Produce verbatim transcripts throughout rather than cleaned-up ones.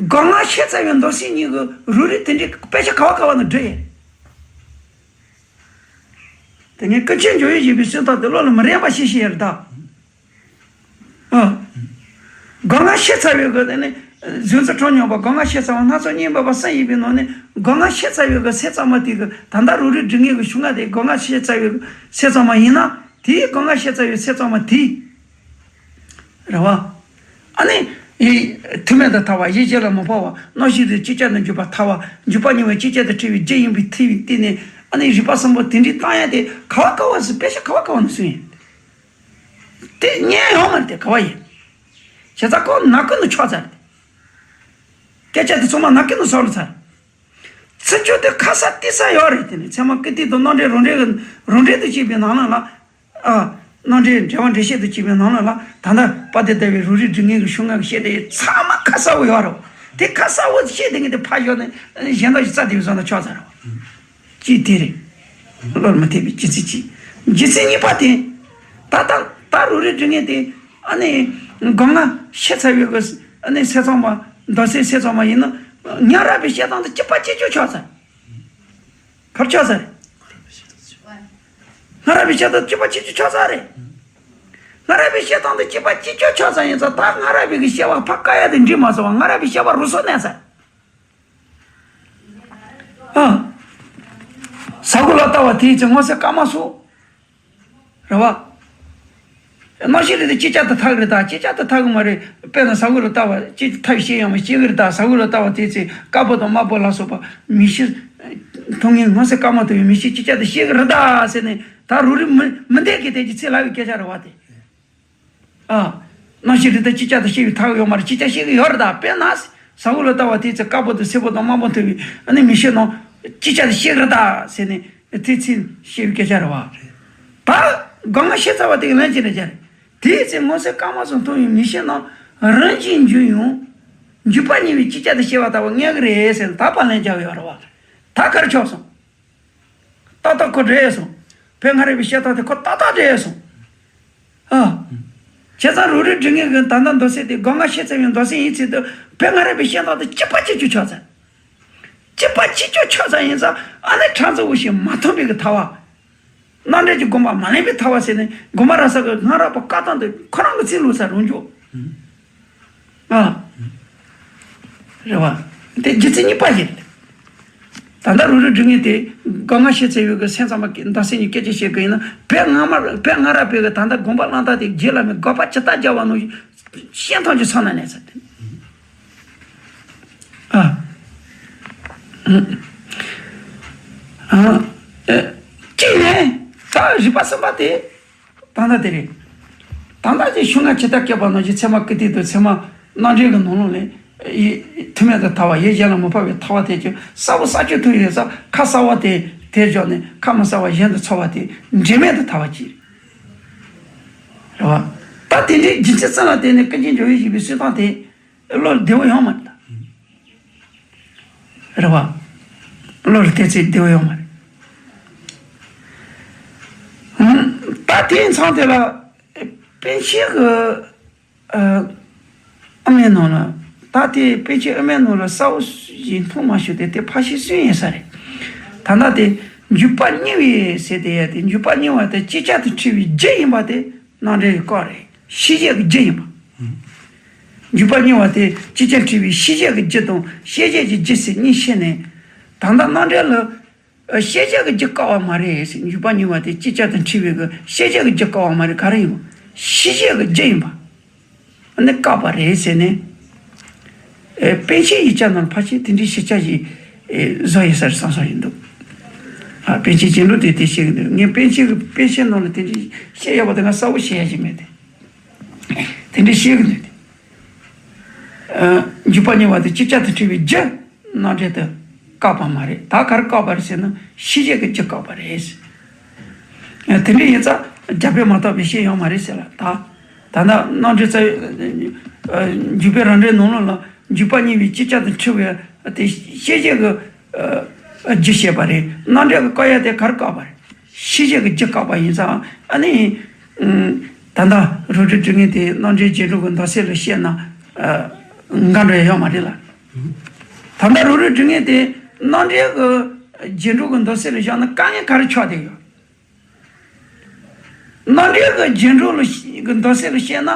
སྒོ་ང་ཤེས་ཚར་བའི་མདོ་སེམས་གཉིས་ཀྱི་རོ་རིག་དེ་འདྲའི་དཔེ་ཆ་ག་བ་ག་བ་ན་འབྲི་ཡས། དེ་ངས་ཀུན་མཁྱེན་འཇམ་དབྱངས་བཞད་པའི་གསུང་སྟངས་དེ་བློ་ལ་མི་རན་པ་ཞིག་ཤེས་ཡར་ད། ཨ། སྒོ་ང་ཤེས་ཚར་བའི་གི་དེ་ནི་གཟུགས་འཛིན་གྲངས་མྱོང་བ་སྒོ་ང་ཤེས་ཚར་བ་སྣ་ཚོགས་རྙེད་པ་པ་གསུམ་ཡིན་པའི་ནང་ནས་སྒོ་ང་ཤེས་ཚར་བའི་གི་ཚེ་ཚང་མ་དེ་གི་ད་ལྟ་རོ་རིག་སྒྲིབ་ངན་གི་ཤུགས་ལྔ་དེ་སྒོ་ང་ཤེས་ཚར་བའི་གི་ཚེ་ཚང་མ་ཡིན་ན་དེའི་སྒོ་ང་ཤེས་ཚར་བའི་ཚེ་ཚང་མ་དེ། རེད་བ། ཨ་ནི། ཡིད་ཐུགས་མེད་དུ་ཐལ་བ་ཡིད་བྱེད་ལ་མི་འཕོ་བ་རྣམ་ཤེས་རིག་ཅིག་ཅར་དུ་འཇུག་པ་ཐལ་བ་འཇུག་པ་གཉིས་པ་ཅིག་ཅར་དུ་འཁྲུལ་བའི་རྒྱུ་ཡིན་པའི་ཐལ་བའི་སྟེང་ནས་ཨ་ནི་རིག་པ་གསུམ་པོ་དེ་འདྲའི་བཏང་ཡ་དེ་ག་བ་ག་བ་ཟེར་དཔེ་ཆ་ག་བ་ག་བ་ནས་གསུངས་ཡིན། དེ་ཉན་ཡོང་མ་རེད་དེ་ག་བ་ཡིན། བྱས་ཙང་ཁོ་ནག་ཀི་ནང་ཆགས་ཚར་རེད། སྐད་ཆ་དེ་ཚང་མ་ནག་ཀི་ནང་ཟ་ལུས་ཚར། ཚིག་སྦྱོར་དེ་ཁ་གསལ་ཏི་གསལ་ཡོད་རེད་དེ་ནི་ཚད་མ་ཀི་ཏི་དང་རྣམ་འགྲེལ་རང་འགྲེལ་གྱི་རང་འགྲེལ་དུ་བྱས་པའི་ནང་ལ་ལ། ཨ། རྣམ་འགྲེལ་འགྲེལ་པ་འགྲེལ་བཤད་དུ་བྱས་པའི་ནང་ལ་ལ་ད་ལྟ་དཔལ་ལྡན་ཟླ་བའི་རོ་རིག་སྒྲིབ་ངན་གྱི་ཤུགས་ལྔ་གི་བཤད་དེ་ཚང་མ་ཁ་གསལ་བོ་ཡོད་རེད། དེ་ཁ་གསལ་བོ་བཤད་དེ་ངས་དེ་ཕར་ཞོག་ནས་གཞན་དག་ཞིག་རྩ་དེ་བཟོ་ན་ཆོག་ཚར་རེད། གཅིག་དེ་རེད། བློར་མི་ཐེབས་པའི་རྒྱུ་མཚན་གཅིག་རྒྱུ་མཚན་གཉིས་པ་དེ། ད་ལྟ་ད་རོ་རིག་སྒྲིབ་ངན་དེ་ཨ་ནི་སྒོ་ང་ཤེས་ཚར་བའི་གི་ཨ་ནི་ཚེ་ཚང་མ་མདོ་སེམས་ཚེ་ཚང་མ་ཡིན་ན་སྔ་རབས་པའི་བཤད་སྟངས་དེ་གཅིག་པ་གཅིག་རྐྱང་ཆགས་ཚར། གར་ཆགས་ཚར་རེད། སྔ་རབས་པའི་བཤད་སྟངས་གཅིག་པ་གཅིག་རྐྱང་ཆགས་ཚར་རེད། སྔ་རབས་པའི་བཤད་སྟངས་དེ་གཅིག་པ་གཅིག་རྐྱང་ཆགས་ཚར་ཡིན་ཙང་ད་སྔ་རབས་པའི་གི་བཤད་པ་ཕར་བཀག་ཡ་དེ་འགྲིག་མ་སོང་བ་སྔ་རབས་པའི་བཤད་པ་རུ་སོང་ནས་ཚར། ཨ། ཟ་ཁུ་ལ་ལྟ་བ་དེའི་ཚེ་མངོན་གསལ་དཀར་དམར་སོགས། རེད་བ། རྣམ་ཤེས་རིག་དེ་ཅིག་ཅར་དུ་ཐལ་གི་རེད་ད་ཅིག་ཅར་དུ་ཐལ་གི་མ་རེད། དཔེར་ན་ཟ་ཁུ་ལ་ལྟ་བ་ཅིག་ཐལ་བའི་ཤེས་ཡོང་བ་ཤེས་གི་རེད་ད་ཟ་ཁུ་ལ་ལྟ་བ་དེའི་ཚེ་དཀར་པོ་དང་དམར་པོ་ལ་སོགས་པ་མིག་ཤེས། མཐོང་ངེས་མངོན་གསལ་དཀར་དམར་དུ་བའི་མིག་ཤེས་ཅིག་ཅར་དུ་ཤེས་གི་རེད་ད་ཟེར་ནས་ད་རོ་རིག་མི་མི་འདོད་གི་དེ་ཅི་ཚེ་ལ་བའི་སྐད་ཆ་རེད་བ་དེ། ཨ། རྣམ་ཤེས་རིག་དེ་ཅིག་ཅར་དུ་ཤེས་པའི་ཐག་ཡོད་མ་རེད་ཅིག་ཅར་ཤེས་ཀྱི་ཡོད་རེད་ད་དཔེར་ན། ཟ་ཁུ་ལ་ལྟ་བ་དེའི་ཚེ་དཀར་པོ་དང་སེར་པོ་དང་དམར་པོ་མཐོང་བའི་ཨ་ནི་མིག་ཤེས་ནང་ཅིག་ཅར་དུ་ཤེས་ཀྱི་རེད་ད་ཟེར་ནས་དེ་ཚེ་ཤེས་པའི་སྐད་ཆ་རེད་བ། ད་སྒོ་ང་ཤེས་ཚར་བ་དེ་གི་ལན་ཅི་རེད་ཅི་རེད། དེའི་ཚེ་མངོན་གསལ་དཀར་དམར་སོགས་མཐོང་བའི་མིག་ཤེས་ནང་རང་བཞིན་འཇུག་ཡང་འཇུག་པ་གཉིས་པའི་ཅིག་ཅར་དུ་ཤེས་པ་ལྟ་བུ་རྙེད་ཀྱི་རེད་ཟེར་ནས་ད་ཕར་ལན་རྒྱག་གི་ཡོད་རེད་བ། ད་གར་ཆགས་སོང་། ཏག་ཏག་ཁོ་འདྲེས་སོང་། བོད་སྔ་རབས་པའི་བཤད་སྟངས་དེ་ཁོ་ཏག་ཏག་འདྲེས་སོང་། ཨ། བྱས་ཙང་རོ་རིག་སྒྲིབ་ངན་གྱི་ད་ལྟ་མདོ་སེམས་དེ་སྒོ་ང་ཤེས་ཚར་བའི་མདོ་སེམས་ཡིན་ཚུལ་དུ་བོད་སྔ་རབས་པའི་བཤད་སྟངས་དེ་གཅིག་པ་གཅིག་རྐྱང་ཆགས་ཚར། གཅིག་པ་གཅིག་རྐྱང་ཆགས་ཚར་ཡིན་ཙང་ཨ་ནི་ཕྲན་ཚེགས་པོ་ཞིག་མ་མཐོང་བའི་གི་ཐལ་བ། རྣམ་འགྲེལ་གྱི་དགོངས་པ་མ་ལེན་པའི་ཐལ་བ་ཟེར་ནས་དགོངས་པ་རབ་གསལ་གྱི་སྔ་རབས་པ་བཀའ་ཐང་དེ་ཁོ་རང་གི་ཚིག་ལོག་ས་རང་འཇོག་ཨ། རེད་བ། དེ་རྒྱུ་མཚན་གཉིས་པ་ཞིག་རེད། ད་ལྟ་རོ་རིག་སྒྲིབ་ངན་དེ་སྒོ་ང་ཤེས་ཚར་བའི་གི་སེམས་ཙམ་པ་མདོ་སེམས་ཀྱི་སྐད་ཆ་བཤད་གི་ཡིན་ན་བོད་སྔ་མ་བོད་སྔ་རབས་པའི་གི་ད་ལྟ་དགོངས་པ་བླང་སྟངས་དེ་རྗེ་བླ་མའི་དགག་པ་ཇི་ལྟར་རྒྱག་པ་ནང་བཞིན་བཤད་སྟངས་ཀྱི་ཚོར་སྣང་གནས་ཚར་དེ། ཨ། ཨ། ཨ། ཨེ། གཅིག་ནས་ད་རིག་པ་གསུམ་པ་དེ། ད་ལྟ་དེ་རེད། ད་ལྟ་ཅིག་ཤུགས་ལྔ་ཇི་ལྟར་བསྐྱེད་པ་ནང་བཞིན་ཚད་མ་ཀི་ཏི་དང་ཚད་མ་རྣམ་འགྲེལ་གྱི་ནང་ལོགས་ནས་ཡིད་ཐུགས་མེད་དུ་ཐལ་བ་ཡིད་གཞན་ལ་མི་འཕོ་བའི་ཐལ་བ་དེ་ཀྱང་གསལ་པོ་གསལ་བཅོས་ཐུབ་ཡོད་ཙང་ཁ་གསལ་བ་དེ་དེ་འཇོག་ནས་ཁ་མི་གསལ་བ་གཞན་དུ་ཚོར་བ་དེ་འབྲེལ་མེད་དུ་ཐལ་བ་གཅིག་རེད་བ། ད་དེ་འདྲའི་རྒྱུ་མཚན་ཙམ་ལ་བརྟེན་ནས་ཀུན་མཁྱེན་འཇམ་དབྱངས་བཞད་པའི་གསུང་སྟངས་དེ་བློ་ལ་བདེ་བོ་ཡོང་མ་རེད་ད། རེད་བ། བློ་ལ་བདེ་ཚིག་བདེ་བོ་ཡོང་མ་རེད། ཧུམ། ད་དེའི་མཚམས་དེ་ལ་པཎ་ཆེན་གྱི་ཨ་ཨ་མའི་ནང་ལ་ད་དེ་པཎ་ཆེན་ཨ་མའི་ནང་ལ་གསལ་བོ་ཞིག་མཐོང་མ་བྱུང་སྟེ་དེ་ཕར་ཕྱིན་གསུམ་ཡིན་ས་རེད། ད་ལྟ་དེ་འཇུག་པ་གཉིས་པའི་ཟེར་དེ་ཡ་དེ་འཇུག་པ་གཉིས་པ་དེ་ཅིག་ཅར་དུ་འཁྲུལ་བའི་རྒྱུ་ཡིན་པ་དེ་རྣམ་འགྲེལ་གྱི་སྐོར་རེད། ཤེས་བྱེད་ཀྱི་རྒྱུ་ཡིན་པ། འཇུག་པ་གཉིས་པ་དེ་ཅིག་ཅར་འཁྲུལ་བའི་ཤེས་བྱེད་ཀྱི་རྒྱུ་དང་ཤེས་བྱེད་ཀྱི་རྒྱུ་ཟེར་གཉིས་ཕྱེ་ནས། ད་ལྟ་རྣམ་འགྲེལ་ལ་ཨ་ཤེས་བྱེད་ཀྱི་རྒྱུ་བཀག་པ་མ་རེད་ཟེར། འཇུག་པ་གཉིས་པ་དེ་ཅིག་ཅར་དུ་འཁྲུལ་བའི་གི་ཤེས་བྱེད་ཀྱི་རྒྱུ་བཀག་པ་མ་རེད། ག་རེ་ཡིན་པ། ཤེས་བྱེད་ཀྱི་རྒྱུ་ཡིན་པ། ཨ་ནི་བཀག་པ་རེད་ཟེར་ནས། ཨེ་པཎ་ཆེན་ཡིག་ཆ་ནང་ཕལ་ཆེར་དེ་འདྲའི་ཞིབ་ཆ་ཞིག་ཨེ་བཟོ་ཡོད་ས་རེད་བསམ་བསམ་ཞིག་འདུག་ཨ་པཎ་ཆེན་རྗེས་འགྲོ་དེ་དེ་བཤད་གི་འདུག་ངས་པཎ་ཆེན་གྱི་པཎ་ཆེན་ནང་ལ་དེ་འདྲའི་བཤད་ཡོད་པ་དེ་ང་གསལ་པོ་ཤེས་ཡ་ཞིག་མེད་དེ། དེ་འདྲའི་བཤད་གི་འདུག་དེ། ཨ་འཇུག་པ་གཉིས་པ་དེ་ཅིག་ཅར་དུ་འཁྲུལ་བའི་རྒྱུ་རྣམ་འགྲེལ་དུ་བཀག་པ་མ་རེད། ད་ག་རེ་བཀག་པ་རེད་ཟེར་ན་ཤེས་བྱེད་ཀྱི་རྒྱུ་བཀག་པ་རེད། ཨ་དེ་འདྲ་ཡིན་ཙང་རྒྱ་དཔེ་མ་གཏོགས་པའི་བཤད་ཡོད་མ་རེད་ཟེར་ལ་ད། ད་ལྟ་རྣམ་འགྲེལ་རྩ་ཨ་འཇུག་པའི་རང་འགྲེལ་ནང་ལོགས་ལ་འཇུག་པ་གཉིས་པའི་ཅིག་ཅར་དུ་འཁྲུལ་བའི་དེ་ཤེས་བྱེད་ཀྱི་ཨ་རྒྱུ་བཤད་པ་རེད། རྣམ་འགྲེལ་གྱི་བཀག་ཡ་དེ་ག་རེ་བཀག་པ་རེད། ཤེས་བྱེད་ཀྱི་རྒྱུ་བཀག་པ་ཡིན་ཙང་ཨ་ནི། ད་ལྟ་རོ་རིག་སྒྲིབ་ངན་དེ་རྣམ་འགྲེལ་རྗེས་འགྲོ་གི་མདོ་སེམས་ལ་བཤད་ན་འགལ་འགྲོ་ཡ་ཡོད་མ་རེད་ལ། ད་ལྟ་རང་རིག་སྒྲིབ་ངེས་དེ་རྣམ་འགྲེལ་གྱི་རྗེས་འགྲོ་གི་མདོ་གསལ་ལ་བཞག་ན་དཀའ་ངལ་ག་རེ་ཆགས་བསྡད་ཡོད། རྣམ་འགྲེལ་གྱི་རྗེས་འགྲོ་ལ་གི་མདོ་གསལ་ལ་བཤད་ན།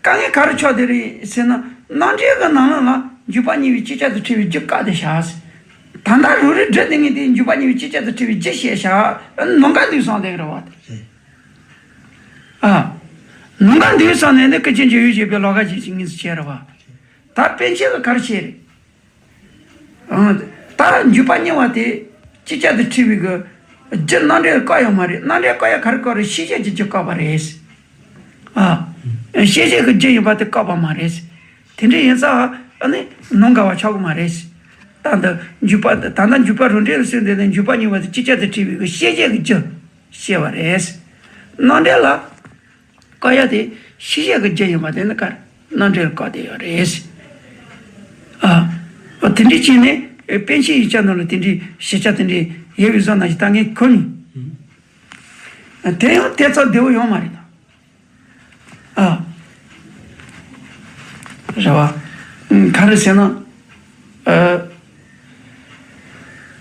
དཀའ་ངལ་ག་རེ་ཆགས་བསྡད་རེད་ཟེར་ན། རྣམ་འགྲེལ་གྱི་ནང་ལོགས་ལ་འཇུག་པ་གཉིས་པའི་ཅིག་ཅར་དུ་འཁྲུལ་བའི་རྒྱུ་བཀག་སྟེ་བཞག་ཟེར། ད་ལྟ་རང་རིག་སྒྲིབ་སྟེ་ངེས་དེ་འཇུག་པ་གཉིས་པའི་ཅིག་ཅར་དུ་འཁྲུལ་བའི་རྒྱུ་བཤད་བཞག། ནམ་མཁའ་འདུས་སོང་བསྡད་རེད་བ། ཨ། ནམ་མཁའ་འདུས་སོང་ནས་ནི་སྐུ་མཁྱེན་ཇི་ཡོད་ཞེས་པའི་ལོ་ཀ་ཅིག་ཅིག་ངེས་སུ་བྱས་རེད་བ། ད་པཎ་ཆེན་གྱིས་ག་རེ་བཤད་རེད། ཨང་། ད་འཇུག་པ་གཉིས་པ་དེ་ཅིག་ཅར་དུ་འཁྲུལ་བའི་གི་རྒྱུ་རྣམ་འགྲེལ་བཀག་ཡོད་མ་རེད། རྣམ་འགྲེལ་བཀག་ཡ་ག་རེ་བཀག་རེད། ཤེས་བྱེད་ཀྱི་རྒྱུ་བཀག་པ་རེད། ཨ། ཤེས་བྱེད་ཀྱི་རྒྱུ་ཡིན་པ་དེ་བཀག་པ་མ་རེད། དེ་འདྲ་ཡིན་ཙང་ཨ་ནི་ནམ་འགལ་བ་ཆགས་ཀྱི་མ་རེད། ད་ལྟ་འཇུག་པ་ད་ལྟ་འཇུག་པ་རང་འགྲེལ་ལ་གསུངས་དེ་ནི་འཇུག་པ་གཉིས་པ་དེ་ཅིག་ཅར་དུ་འཁྲུལ་བའི་གི་ཤེས་བྱེད་ཀྱི་རྒྱུ་བཤད་པ་རེད། རྣམ་འགྲེལ་ལ། བཀག་ཡ་དེ་ཤེས་བྱེད་ཀྱི་རྒྱུ་ཡིན་པ་དེ་ནི་ག་རེ་རྣམ་འགྲེལ་བཀག་བསྡད་ཡོད་རེད། ཨ། དེ་འདྲའི་ཆེད་ནས་པཎ་ཆེན་ཡིག་ཆ་ནང་ལ་དེ་འདྲའི་ཞིབ་ཆ་དེ་འདྲའི་ཡོད་པའི་བཟོ་ན་ཞིག་ད་ངས་གོ་མྱོང་། དེ་ཡང་དེ་ཙམ་བདེ་བོ་ཡོད་མ་རེད་ད། ཨ། རེད་བ། ག་རེ་ཟེར་ན།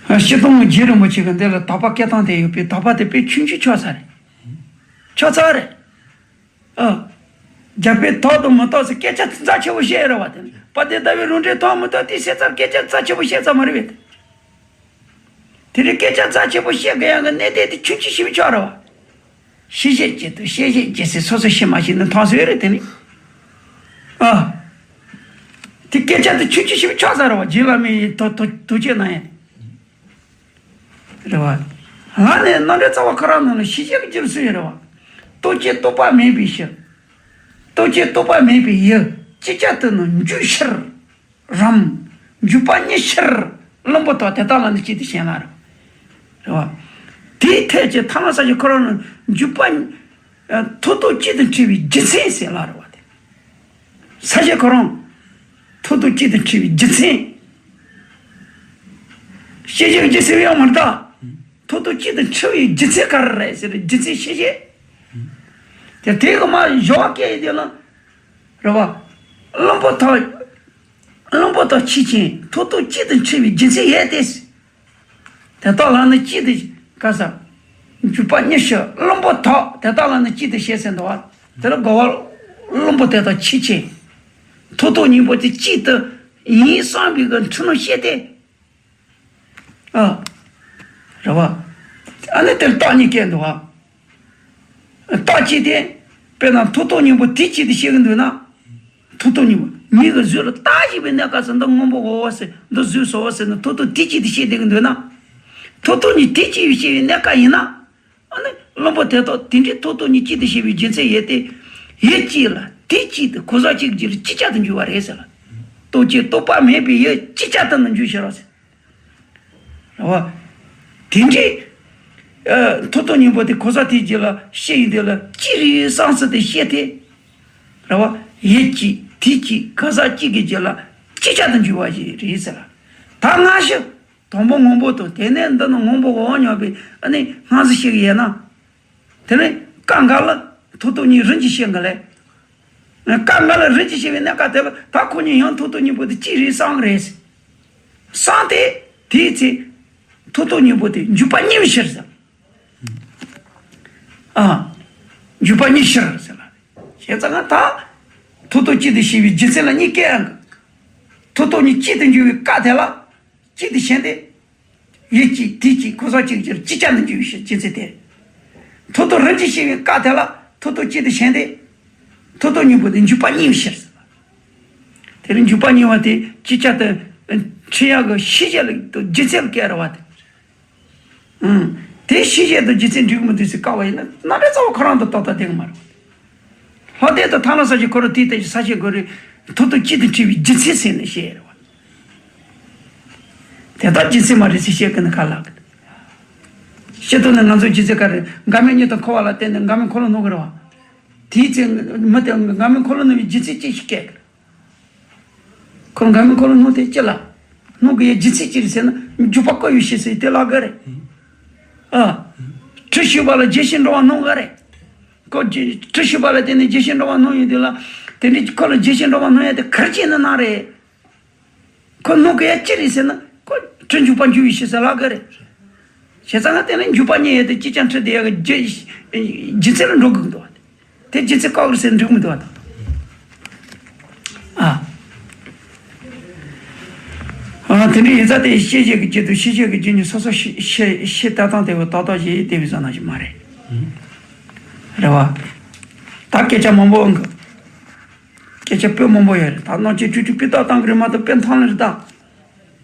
ཨ། སྤྱིར་བཏང་རྗེ་རིན་པོ་ཆེ་གི་འདི་ལ་དག་པ་བཀལ་སྟངས་དེ་ཡོད་པས། དག་པ་དེ་དཔེ་ཆུང་ཆུང་ཆགས་ཚར་རེད། ཆགས་ཚར་རེད། ཨ། རྒྱལ་པོས་དག་དང་མི་དག་ཟེར་སྐད་ཆ་རྩ་ཆེ་པོ་བཤད་རེད་བ། དེ་ནི་དཔལ་ལྡན་ཟླ་བའི་རང་འགྲེལ་དག་མི་དག་དེ་བཤད་ཚར། སྐད་ཆ་རྩ་ཆེ་པོ་བཤད་ཚར་མ་རེད་པས། དེ་རིང་སྐད་ཆ་རྩ་ཆེ་པོ་བཤད་དགོས་ཡག་གི་གནད་དོན་དེ་ཆུང་ཆུང་ཞིག་ཆགས་རེད་བ། ཤེས་བྱེད་ཀྱི་དུ་ཤེས་བྱེད་ཀྱི་ཟེར་སོ་སོ་ཤེས་མ་ཤེས་ནི་མཐོང་སོང་རེད། དེ་ནི། ཨ། དེ་སྐད་ཆ་དེ་ཆུང་ཆུང་ཞིག་ཆགས་ཚར་རེད་བ། རྗེ་བླ་མའི་ཐུགས་ཐུགས་ཐུགས་བསྐྱེད་གནང་ཡ་དེ། རེད་བ། ལར་ནས་རྣམ་འགྲེལ་རྩ་བ་ཁོ་རང་ནང་ལ་ཤེས་བྱེད་ཀྱི་རྒྱུར་གསུངས་ཡོད་རེད་བ། རྟོག་བཅས་རྟོག་པ་མེད་པའི་ཕྱིར། རྟོག་བཅས་རྟོག་པ་མེད་པའི་ཡུལ་ཅིག་ཅར་དུ་ནི་འཇུག་ཕྱིར། རམ། འཇུག་པ་གཉིས་ཕྱིར། བླུན་པོ་དག་དེ་དག་ལ་ནི་གཅིག་ཏུ་ཞེན་ལ་རེད། རེད་བ། དེའི་ཐད་ཀྱི་ཐ་མ་ས་ཀྱི་ཁོ་རང་ནི་འཇུག་པ། ཐོག་ཐོག་གཅིག་ཏུ་འཁྲུལ་བའི་རྒྱུ་མཚན་ཟེར་ལ་རེད་བ། དེ། ས་གཞི་ཁོ་རང་། ཐོག་ཐོག་གཅིག་ཏུ་འཁྲུལ་བའི་རྒྱུ་མཚན། ཤེས་བྱའི་རྒྱུ་ཟེར་བའི་ཡང་མ་རེད་ད། ཐོག་ཐོག་གཅིག་ཏུ་འཁྲུལ་བའི་རྒྱུ་མཚན་ག་རེ་རེད་ཟེར་རྒྱུ་མཚན་ཤེས་བྱེད། དེ་དེ་གི་མ་སྦྱོར་བ་སྐད་ཡིག་དེ་ལ། རེད་བ། བླུན་པོ་དག་བླུན་པོ་དག་ཕྱིས་ཕྱིན་ཐོག་ཐོག་གཅིག་ཏུ་འཁྲུལ་བའི་རྒྱུ་མཚན་ཡོད་དེ། དེ་དག་ལ་ནི་གཅིག་ཏུ་ག་ས། འཇུག་པ་གཉིས་ཕྱིར་བླུན་པོ་དག་དེ་དག་ལ་ནི་གཅིག་ཏུ་ཞེན་ཟེར་འདུག་བ། དེ་ལ་རྒོལ་བ། བླུན་པོ་དེ་དག་ཕྱིས་ཕྱིན། ཐོག་ཐོག་གཉིས་པོ་དེ་གཅིག་ཏུ་ཡིན་བསམ་པའི་གི་འཁྲུལ་སྣང་སྐྱེས་ཏེ། ཨ། རེད་བ། ཨ་ནི་དེར་རྟགས་གཉིས་སྐྱེས་འདུག་བ། རྟགས་གཅིག་དེ། དཔེར་ན་ཐོག་ཐོག་གཉིས་པོ་དེ་གཅིག་ཏུ་ཤེས་ཀྱི་འདུག་ན། ཐོག་ཐོག་གཉིས་པོ་མིག་གི་གཟུགས་ལ་བལྟ་བཞིན་པའི་གནས་སྐབས་སུ་འདི་སྔོན་པོ་འོ་བ་ཟེར་འདི་གཟུགས་སོ་བ་ཟེར་ནས་ཐོག་ཐོག་དེ་གཅིག་ཏུ་ཤེས་བསྡད་ཀྱི་འདུག་ན། ཐོག་ཐོག་གཉིས་དེ་གཅིག་ཏུ་ཤེས་པའི་གནས་སྐབས་ཡིན་ན། ཨ་ནི་བླུན་པོ་དེ་དག་དེ་འདྲའི་ཐོག་ཐོག་གཉིས་གཅིག་ཏུ་ཤེས་པའི་རྒྱུ་མཚན་ཡོད་དེ། ཡུལ་གཅིག་ལ་དུས་གཅིག་ཏུ་གང་ཟག་གཅིག་གི་རྒྱུད་ལ་ཅིག་ཅར་དུ་འཇུག་པ་རེད་ཟེར་ལ། རྟོག་བཅས་རྟོག་པ་མེད་པའི་ཡུལ་ཅིག་ཅར་དུ་ནི་འཇུག་ཕྱིར་རོ་ཟེར། རེད་བ། དེ་འདྲའི། ཨ། ཐོག་ཐོག་གཉིས་པོ་དེ་གང་ཟག་དེའི་རྒྱུད་ལ་ཤེས་ཡིན་དེ་ལ་ཅི་རིགས་སམ་སྲིད་དེ་ཤེས་ཏེ། རེད་བ། ཡུལ་གཅིག་དུས་གཅིག་གང་ཟག་གཅིག་གི་རྒྱུད་ལ་ཅིག་ཅར་དུ་འཇུག་པ་ཞིག་རེད་ཟེར་ལ། ད་སྔ་ཕྱི། དང་པོ་སྔོན་པོ་དང་དེ་ནས་འདི་ནི་སྔོན་པོ་འོག་མྱོང་བའི་ཨ་ནི་སྔ་ཕྱི་ཤེས་ཀྱི་ཡོད་ན། དེ་ནས་སྐབས་འགའ་ལ་ཐོག་ཐོག་གཉིས་རིམ་གྱིས་ཤེས་འགའ་ལས། སྐབས་འགའ་ལ་རིམ་གྱིས་ཤེས་པའི་གནས་སྐབས་དེ་ལ་ད་ཁོ་གཉིས་ཡང་ཐོག་ཐོག་གཉིས་པོ་དེ་གཅིག་རེད་བསམ་གི་རེད། བསམ་སྟེ་དེའི་ཚེ། ཐོག་ཐོག་གཉིས་པོ་དེ་འཇུག་པ་གཉིས་པའི་ཕྱིར་ཟེར། ཨ། འཇུག་པ་གཉིས་ཕྱིར་ཟེར་ལ། བྱས་ཙང་ང་ད། ཐོག་ཐོག་གཅིག་ཏུ་ཤེས་པའི་རྒྱུ་མཚན་ལ་གཉིས་ཀའི་ཨང་གི། ཐོག་ཐོག་གཉིས་གཅིག་ཏུ་འཇུག་པའི་སྐབས་དེ་ལ། གཅིག་ཏུ་ཞེན་ཏེ། ཡུལ་གཅིག་དུས་གཅིག་གང་ཟག་གཅིག་གི་ཅིག་ཅར་དུ་འཇུག་པའི་རྒྱུ་མཚན་དེ། ཐོག་ཐོག་རིམ་གྱིས་ཤེས་པའི་སྐབས་དེ་ལ་ཐོག་ཐོག་གཅིག་ཏུ་ཞེན་ཏེ། ཐོག་ཐོག་གཉིས་པོ་དེ་འཇུག་པ་གཉིས་པའི་ཕྱིར་ཟེར། དེ་ནི་འཇུག་པ་གཉིས་པ་དེ་ཅིག་ཅར་དུ་འཁྲུལ་ཡག་གི་ཤེས་བྱ་ལ་རྒྱུ་མཚན་ལ་སྐྱེལ་རེད་བ་དེ། ཨང་། དེ་ཤེས་བྱ་དང་རྒྱུ་མཚན་འགྲིག་གི་མི་འདུག་ཟེར་དཀའ་བ་ཡིན་ན་རྣམ་པའི་རྩ་བ་ཁོ་རང་དང་ཏག་ཏག་བསྡད་གི་མ་རེད། ལྷག་ལྡན་དུ་ཐ་ན་ས་ཞིག་ཁོ་རང་དེའི་ཐད་ཀྱི་ས་བཅད་དགོས་རེད། ཐོག་ཐོག་གཅིག་ཏུ་འཁྲུལ་བའི་རྒྱུ་མཚན་ཟེར་ནས་བཤད་རེད་བ། དེ་ལྟར་རྒྱུ་མཚན་མ་རེད་ཟེར་བཤད་ཀྱི་ནི་ག་ལ་གི། སྤྱིར་བཏང་ནི་ང་ཚོ་རྒྱུ་མཚན་ག་རེ། འགལ་མེད་གཉིས་དང་འཁོར་བ་ལ་བརྟེན་ནས་འགལ་མེད་འཁོར་ལོ་སྣང་གི་རེད་བ། དེའི་ཚེ་མི་དེ་འགལ་མེད་འཁོར་ལོ་སྣང་བའི་རྒྱུ་མཚན་ཅི་ཞིག་སྐད་ཀྱི། ཁོ་འགལ་མེད་འཁོར་ལོ་སྣང་དེ་ཅི་ལ། སྣང་གི་ཡའི་རྒྱུ་མཚན་ཅི་རེད་ཟེར་ན་འཇུག་པ་བཀོད་པའི་ཕྱིར་ཟེར་དེ་ལ་ག་རེད། ཨ། དྲི་ཞིག་པ་ལ་བརྗེད་ཤེས་འགྲོ་བ་སྣང་ག་རེད། ཁོ་དྲི་ཞིག་པ་ལ་བརྟེན་ནས་བརྗེད་ཤེས་འགྲོ་བ་སྣང་ཡོང་དུས་ལ། དེ་འདྲའི་ཁོ་ལ་བརྗེད་ཤེས་འགྲོ་བ་སྣང་ཡ་དེ་ག་རེ་བྱས་ནས་སྣང་རེད། ཁོ་སྣོད་ཀྱི་ཡ་ཅི་རེད་ཟེར་ན་ཁོ་ཁྲི་འཇུག་པ་འཇུག་པའི་ཕྱིར་ཟེར་ལབ་གི་རེད། བྱས་ཙང་ང་དེ་ནས་འཇུག་པ་གཉིས་ཡོད་དེ་གཅིག་ཀྱང་ཁྲི་དེ་ཡ་གི་རྒྱུ་རྒྱུ་མཚན་ལ་འགྲོ་དགོས་ཀྱི་འདུག་བ། དེ་རྒྱུ་མཚན་བཀག་གི་རེད་ཟེར་འགྲིག་མི་འདུག་བ་ད། ཨ། ཨ། དེ་འདྲ་ཡིན་ཙང་དེ་ཤེས་བྱེད་ཀྱི་རྒྱུ་དང་ཤེས་བྱེད་ཀྱི་རྒྱུ་གཉིས་སོ་སོ་ཤེས་ཤེས་ཤེས་ལྟ་སྟངས་དེ་བས་ཏག་ཏག་ཞིག་དེ་བས་བཟང་ན་ཞིག་མ་རེད། རེད་བ། ད་སྐད་ཆ་མང་པོ་འོང་གི། སྐད་ཆ་དཔེ་མང་པོ་ཡོད་རེད། ད་སྣང་ཆེན་སྤྲུལ་སྤྲུལ་སྤུས་རྟགས་བཏང་གི་རེད་མ་གཏོགས་དཔེ་མཐོང་ལ་རེད་ད།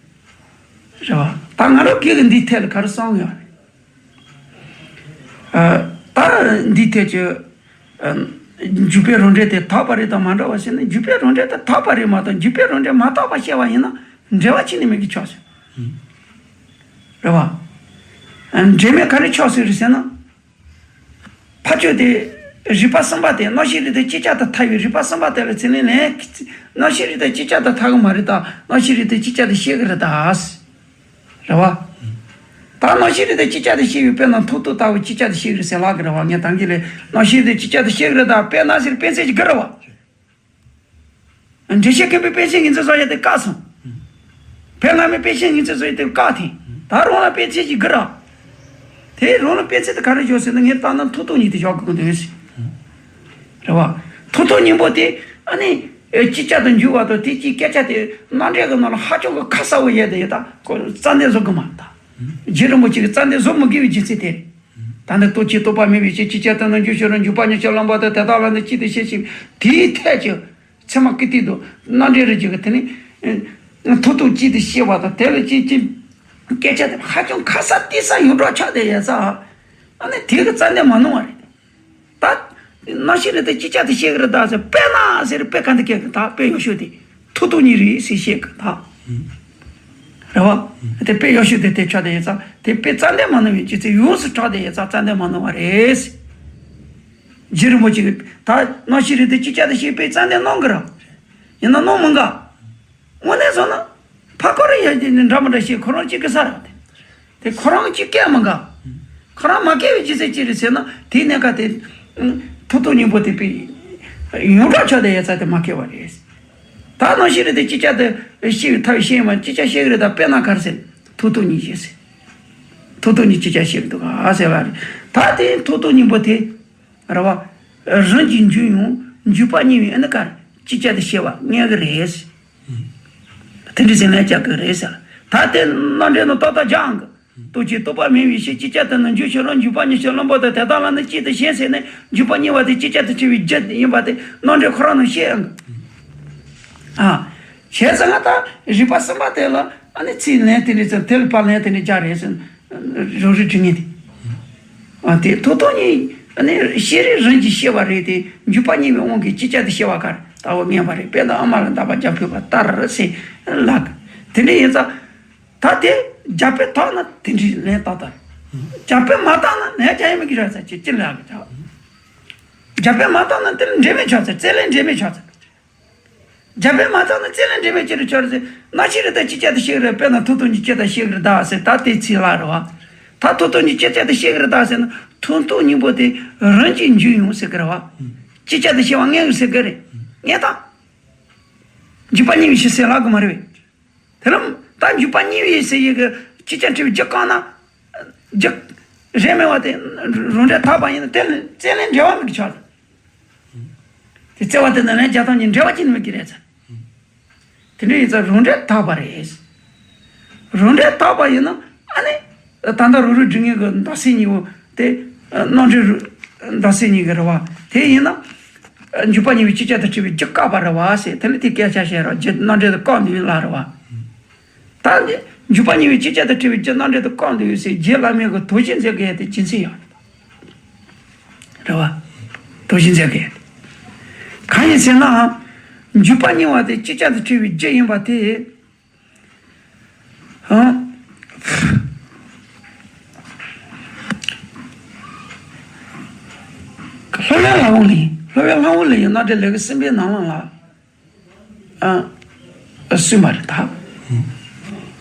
རེད་བ། ད་ང་རང་སྒེར་གྱི་འདིའི་ཐད་ལ་ག་རེ་བསམ་ཡོད་རེད། ཨ། ད་འདིའི་ཐད་ཀྱི། ཨ། འཇུག་པའི་རང་འགྲེལ་དེ་དག་པ་རེད་དང་མ་འདྲ་བ་ཟེར་ན། འཇུག་པའི་རང་འགྲེལ་དེ་དག་པ་རེད་མ་གཏོགས་འཇུག་པའི་རང་འགྲེལ་མ་དག་པ་བཤད་པ་ཡིན་ན་འགྲེལ་བ་གཅིག་ནས་མེད་ཀྱི་ཆོག་ཟེར། རེད་བ། ཨ། འགྲེལ་མེད་ག་རེ་ཆོག་ཟེར་རེད་ཟེར་ན། ཕར་ཕྱོགས་དེ། རིགས་པ་གསུམ་པ་དེ་རྣམ་ཤེས་རིགས་དང་ཅིག་ཅར་དུ་ཐལ་བའི་རིགས་པ་གསུམ་པ་དེ་ལ་ཚུར་ལན་ལན། རྣམ་ཤེས་རིགས་དང་ཅིག་ཅར་དུ་ཐལ་གི་མ་རེད་ད། རྣམ་ཤེས་རིགས་དང་ཅིག་ཅར་དུ་བཤད་གི་རེད་ད། རེད་བ། ད་རྣམ་ཤེས་རིགས་དང་ཅིག་ཅར་དུ་བཤད་པའི་དཔེར་ན་མཐོང་ཐོས་ལྟ་བུ་ཅིག་ཅར་དུ་བཤད་གི་རེད་ཟེར་ལབ་གི་རེད་བ། ངས་ད་གིན་ལས་རྣམ་ཤེས་རིགས་དང་ཅིག་ཅར་དུ་བཤད་གི་རེད་ད། དཔེར་ན་ཟེར་དཔེ་མཚོན་ཅིག་གི་རེད་བ། འགྲེལ་བཤད་མཁན་པོས་དཔེ་མཚོན་ངེས་འཛིན་བཟོ་ཡ་དེ་བཀག་སོང་། བོད་སྔ་མའི་དཔེ་མཚོན་ངེས་འཛིན་བཟོ་ཡ་དེ་བཀག་ཐེངས་ད་རུང་ལ་དཔེ་མཚོན་ཅིག་གི་རེད། དེ་རང་ལ་དཔེ་མཚོན་དེ་ག་རེ་བཞག་ཟེར་ན། ངས་ལྟ་ན་མཐོང་ཐོས་གཉིས་དེ་བཞག་དགོས་ཀྱི་འདུག་ཟེར། རེད་བ། མཐོང་ཐོས་གཉིས་པོ་དེ་ཨ་ནི་ཅིག་ཅར་དུ་འཇུག་པ་དང་དེ་གཅིག་སྐད་ཆ་དེ་རྣམ་འགྲེལ་གྱི་ནང་ལ་ཧ་ཅང་གི་ཁ་གསལ་བོ་ཡོད་དེ་ཡོད། ད་ཁོ་རྩ་འདོན་བཟོ་དགོས་མ་རེད་ད། རྗེ་རིན་པོ་ཆེ་གིས་རྩ་འདོན་བཟོ་མི་དགོས་པའི་རྒྱུ་མཚན་དེ་རེད། ད་ནི་ལྟོ་ཆོས་རྟོགས་པ་མེད་པའི་ཕྱིར། ཅིག་ཅར་དུ་ནི་འཇུག་ཕྱིར་རོ། འཇུག་པ་ཉིད་ཕྱིར་ལོག་འབདཝ་དང་། དེ་དག་ལ་ནི་གཅིག་ཏུ་བཤད་ཅིང་། དེའི་ཐད་ཀྱི་ཚད་མ་ཀི་ཏི་དང་རྣམ་འགྲེལ་རིགས་ཀྱི་དེ་ནི་མཐོང་ཐོས་གཅིག་ཏུ་བཤད་པ་དང་། དེ་ལ་གཅིག་གཅིག་སྐད་ཆ་དེ་ཧ་ཅང་ཁ་གསལ་ཏོག་ཙམ་ཡོངས་གྲགས་ཆགས་བསྡད་ཡོད་ཙང་། ཨ་ནི་དེ་གི་རྩ་འདོན་མ་གནང་བ་རེད། ད་རྣམ་ཤེས་རིགས་དེ་ཅིག་ཅར་དུ་བཤད་གི་རེད་ད་ཟེར། དཔེར་ན་ཟེར་དཔེ་ག་འདི་སྐད་གི་ད་དཔེ་ཡག་ཤོས་དེ་མཐོང་ཐོས་གཉིས་རེད་ཟེར་བཤད་གི་ད། རེད་བ། དེ་དཔེ་ཡག་ཤོས་དེ་དེ་ཆགས་བསྡད་ཡོད་ཙང་། དེ་དཔེ་རྩ་འདོན་མ་གནང་བའི་རྒྱུ་མཚན་ཡོངས་སུ་གྲགས་བསྡད་ཡོད་ཙང་རྩ་འདོན་མ་གནང་བ་རེད། རྗེ་རིན་པོ་ཆེ་གིས་ད་རྣམ་ཤེས་རིགས་དེ་ཅིག་ཅར་དུ་བཤད་པའི་རྩ་འདོན་གནང་གི་རེད། ཡིན་ན་གནང་མི་འགའ། དངོས་གནས་བཟོ་ན། ཕ་ཁོ་རང་ཡ་དེ་ནི་འདྲ་མི་འདྲ་བཤད། ཁོ་རང་གཅིག་གི་ས་རེད་དེ། དེ་ཁོ་རང་གཅིག་སྐད་མི་འགའ། ཁོ་རང་མ་སྐད་པའི་རྒྱུ་མཚན་ཅི་རེད་ཟེར་ན། དེའི་གནད་ཀ་དེ་མཐོང་ཐོས་གཉིས་པོ་དེ་དཔེ་ཡོངས་གྲགས་ཆགས་བསྡད་ཡོད་ཙང་དེ་མ་སྐད་པ་རེད། ད་རྣམ་ཤེས་རིགས་དེ་ཅིག་ཅར་དུ་བཤད་པའི་ཐབས་བཤད་ཡིན་པ། ཅིག་ཅར་བཤད་གི་རེད་ད། དཔེར་ན་ག་རེ་ཟེར། མཐོང་ཐོས་གཉིས་བཤད་ཟེར། མཐོང་ཐོས་གཉིས་ཅིག་ཅར་བཤད་གི་འདུག་ག་ཟེར་བ་རེད། ད་དེ་མཐོང་ཐོས་གཉིས་པོ་དེ། རེད་བ། རང་གི་འཇུག་ཡང་འཇུག་པ་གཉིས་པོའི་ཨ་ནི་ཀར་ཅིག་ཅར་དུ་བཤད་པ་ངེས་ཀྱི་རེད། དེ་འདྲ་ཟེར་ལན་རྒྱག་གི་རེད་ཟེར། ད་དེ་རྣམ་འགྲེལ་ནང་ཏག་ཏག་སྦྱང་གི། ལྟོ་ཆོས་རྟོགས་པ་མེད་པའི་ཕྱིར། ཅིག་ཅར་དུ་ནི་འཇུག་ཕྱིར་རོ། འཇུག་པ་ཉིད་ཕྱིར་ལོག་འབདཝ་དང་། དེ་དག་ལ་ནི་གཅིག་ཏུ་ཞེན་ཟེར་ནས། འཇུག་པ་གཉིས་པ་དེ་ཅིག་ཅར་དུ་འཁྲུལ་བའི་རྒྱུ་ཡིན་པ་དེ་རྣམ་འགྲེལ་ཁོ་རང་ནང་བཤད་ཡོང་གི། ཨ། བྱས་ཙང་ང་ད་རིགས་པ་གསུམ་པ་དེ་ལ་ཨ་ནི་ཚིག་ལན་དེ་འདྲ་ཙམ། དེ་ལ་ཕར་ལན་དེ་འདྲ་རྒྱག་རེད་ཟེར། རང་རིག་དྲི་ངན་དེ། ཨ། དེ་མཐོང་ཐོས་གཉིས་ཨ་ནི་ཤེས་རིག་རང་གིས་ཤེས་པ་རེད་དེ། འཇུག་པ་གཉིས་པོའི་དབང་གིས་ཅིག་ཅར་དུ་ཤེས་པ་ཀར་ལྟ་བུ་ངེས་པ་རེད། དཔེར་ན་ཨ་མ་ལ་འདག་པ་རྒྱབ་ཕུལ་བ་ལྟར་ཟེར་ལབ་གི། དེ་འདྲ་ཡིན་ཙང་། ད་དེ་རྒྱབ་དཔེ་དག་ན་དེ་འདྲའི་ལན་ཏག་ཏག་རེད། རྒྱབ་དཔེ་མ་དག་ན་ལན་རྒྱག་ཡ་མེད་ཀྱི་རེད་ཟེར། ཅི་ཅི་ལབ་གི་རྒྱབ། རྒྱབ་དཔེ་མ་དག་ན་དེ་ལ་འགྲེལ་མེད་ཆགས་ཚར། རྩོད་ལན་འགྲེལ་མེད་ཆགས་ཚར། རྒྱབ་དཔེ་མ་དག་ན་རྩོད་ལན་འགྲེལ་མེད་ཅི་རུ་ཆགས་ཚར། རྣམ་ཤེས་རིགས་དེ་ཅིག་ཅར་དུ་ཤེས་ཀྱི་རེད། དཔེར་ན་མཐོང་ཐོས་གཉིས་ཅིག་ཅར་དུ་ཤེས་ཀྱི་རེད་ད་ཟེར། ད་དེ་ཚིག་ལ་རེད་བ། ད་མཐོང་ཐོས་གཉིས་ཅིག་ཅར་དུ་ཤེས་ཀྱི་རེད་ད་ཟེར་ན། མཐོང་ཐོས་གཉིས་པོ་དེ་རང་གི་འཇུག་ཡང་ཟེར་གྱི་རེད་བ། ཅིག་ཅར་དུ་ཤེས་པ་ངེས་ཀྱི་ཟེར་གྱི་རེད། ངེས་དང་། འཇུག་པ་གཉིས་པོའི་ཕྱིར་ཟེར་ལབ་གི་མ་རེད་པས། དེ་ལ་ད་འཇུག་པ་གཉིས་པོའི་ཟེར་ཡི་གི་ཅིག་ཅར་འཁྲུལ་བའི་རྒྱུ་བཀག་ན། རྒྱུ་རེད་མེད་པ་དེ་རང་འགྲེལ་དག་པ་ཡིན་ན་དེ་ལ་རྩོད་ལན་འགྲེལ་བ་མེད་ཀྱི་ཆགས། དེ་རྩོད་པ་དེ་ནི་ལན་རྒྱག་སྟངས་ཀྱི་འགྲེལ་བ་ཅི་ནས་མེད་ཀྱི་རེད་ཚ། དེ་འདྲ་ཡིན་ཙང་རང་འགྲེལ་དག་པ་རེད། རང་འགྲེལ་དག་པ་ཡིན་ན་ཨ་ནི། ད་ལྟ་རང་རིག་དྲི་ངན་གྱི་འདག་སེལ་གཉིས་པོ་དེ། རྣམ་འགྲེལ་འདག་སེལ་གཉིས་ཀྱི་རེད་བ། དེ་ཡིན་ན། འཇུག་པ་གཉིས་པོའི་ཅིག་ཅར་དུ་འཁྲུལ་བའི་རྒྱུ་བཀག་པ་རེད་བ་ཟེར། དེ་ལ་དེ་སྐད་ཆ་བཤད་རོགས། རྒྱུ་རྣམ་འགྲེལ་དུ་བཀག་འདུག་ལ་རེད་བ། ད་འདི་འཇུག་པ་གཉིས་པོའི་ཅིག་ཅར་དུ་འཁྲུལ་བའི་རྒྱུ་རྣམ་འགྲེལ་དུ་བཀག་འདུག་ཟེར། རྗེ་བླ་མའི་གི་དོན་གཞི་མཛད་གི་ཡ་དེ་རྒྱུ་མཚན་ཡོད་རེད་བ། དོན་གཞི་མཛད་གི་ཡ་དེ། གང་ཡིན་ཟེར་ན། འཇུག་པ་གཉིས་པ་དེ་ཅིག་ཅར་དུ་འཁྲུལ་བའི་རྒྱུ་ཡིན་པ་དེ། ཨང་། སློབ་དཔོན་ལྷ་དབང་ལས། སློབ་དཔོན་ལྷ་དབང་ལས་ཡི་རྣམ་འགྲེལ་ལེའུ་གསུམ་པའི་ནང་ལ་ལ། ཨ། གསུངས་པ་རེད་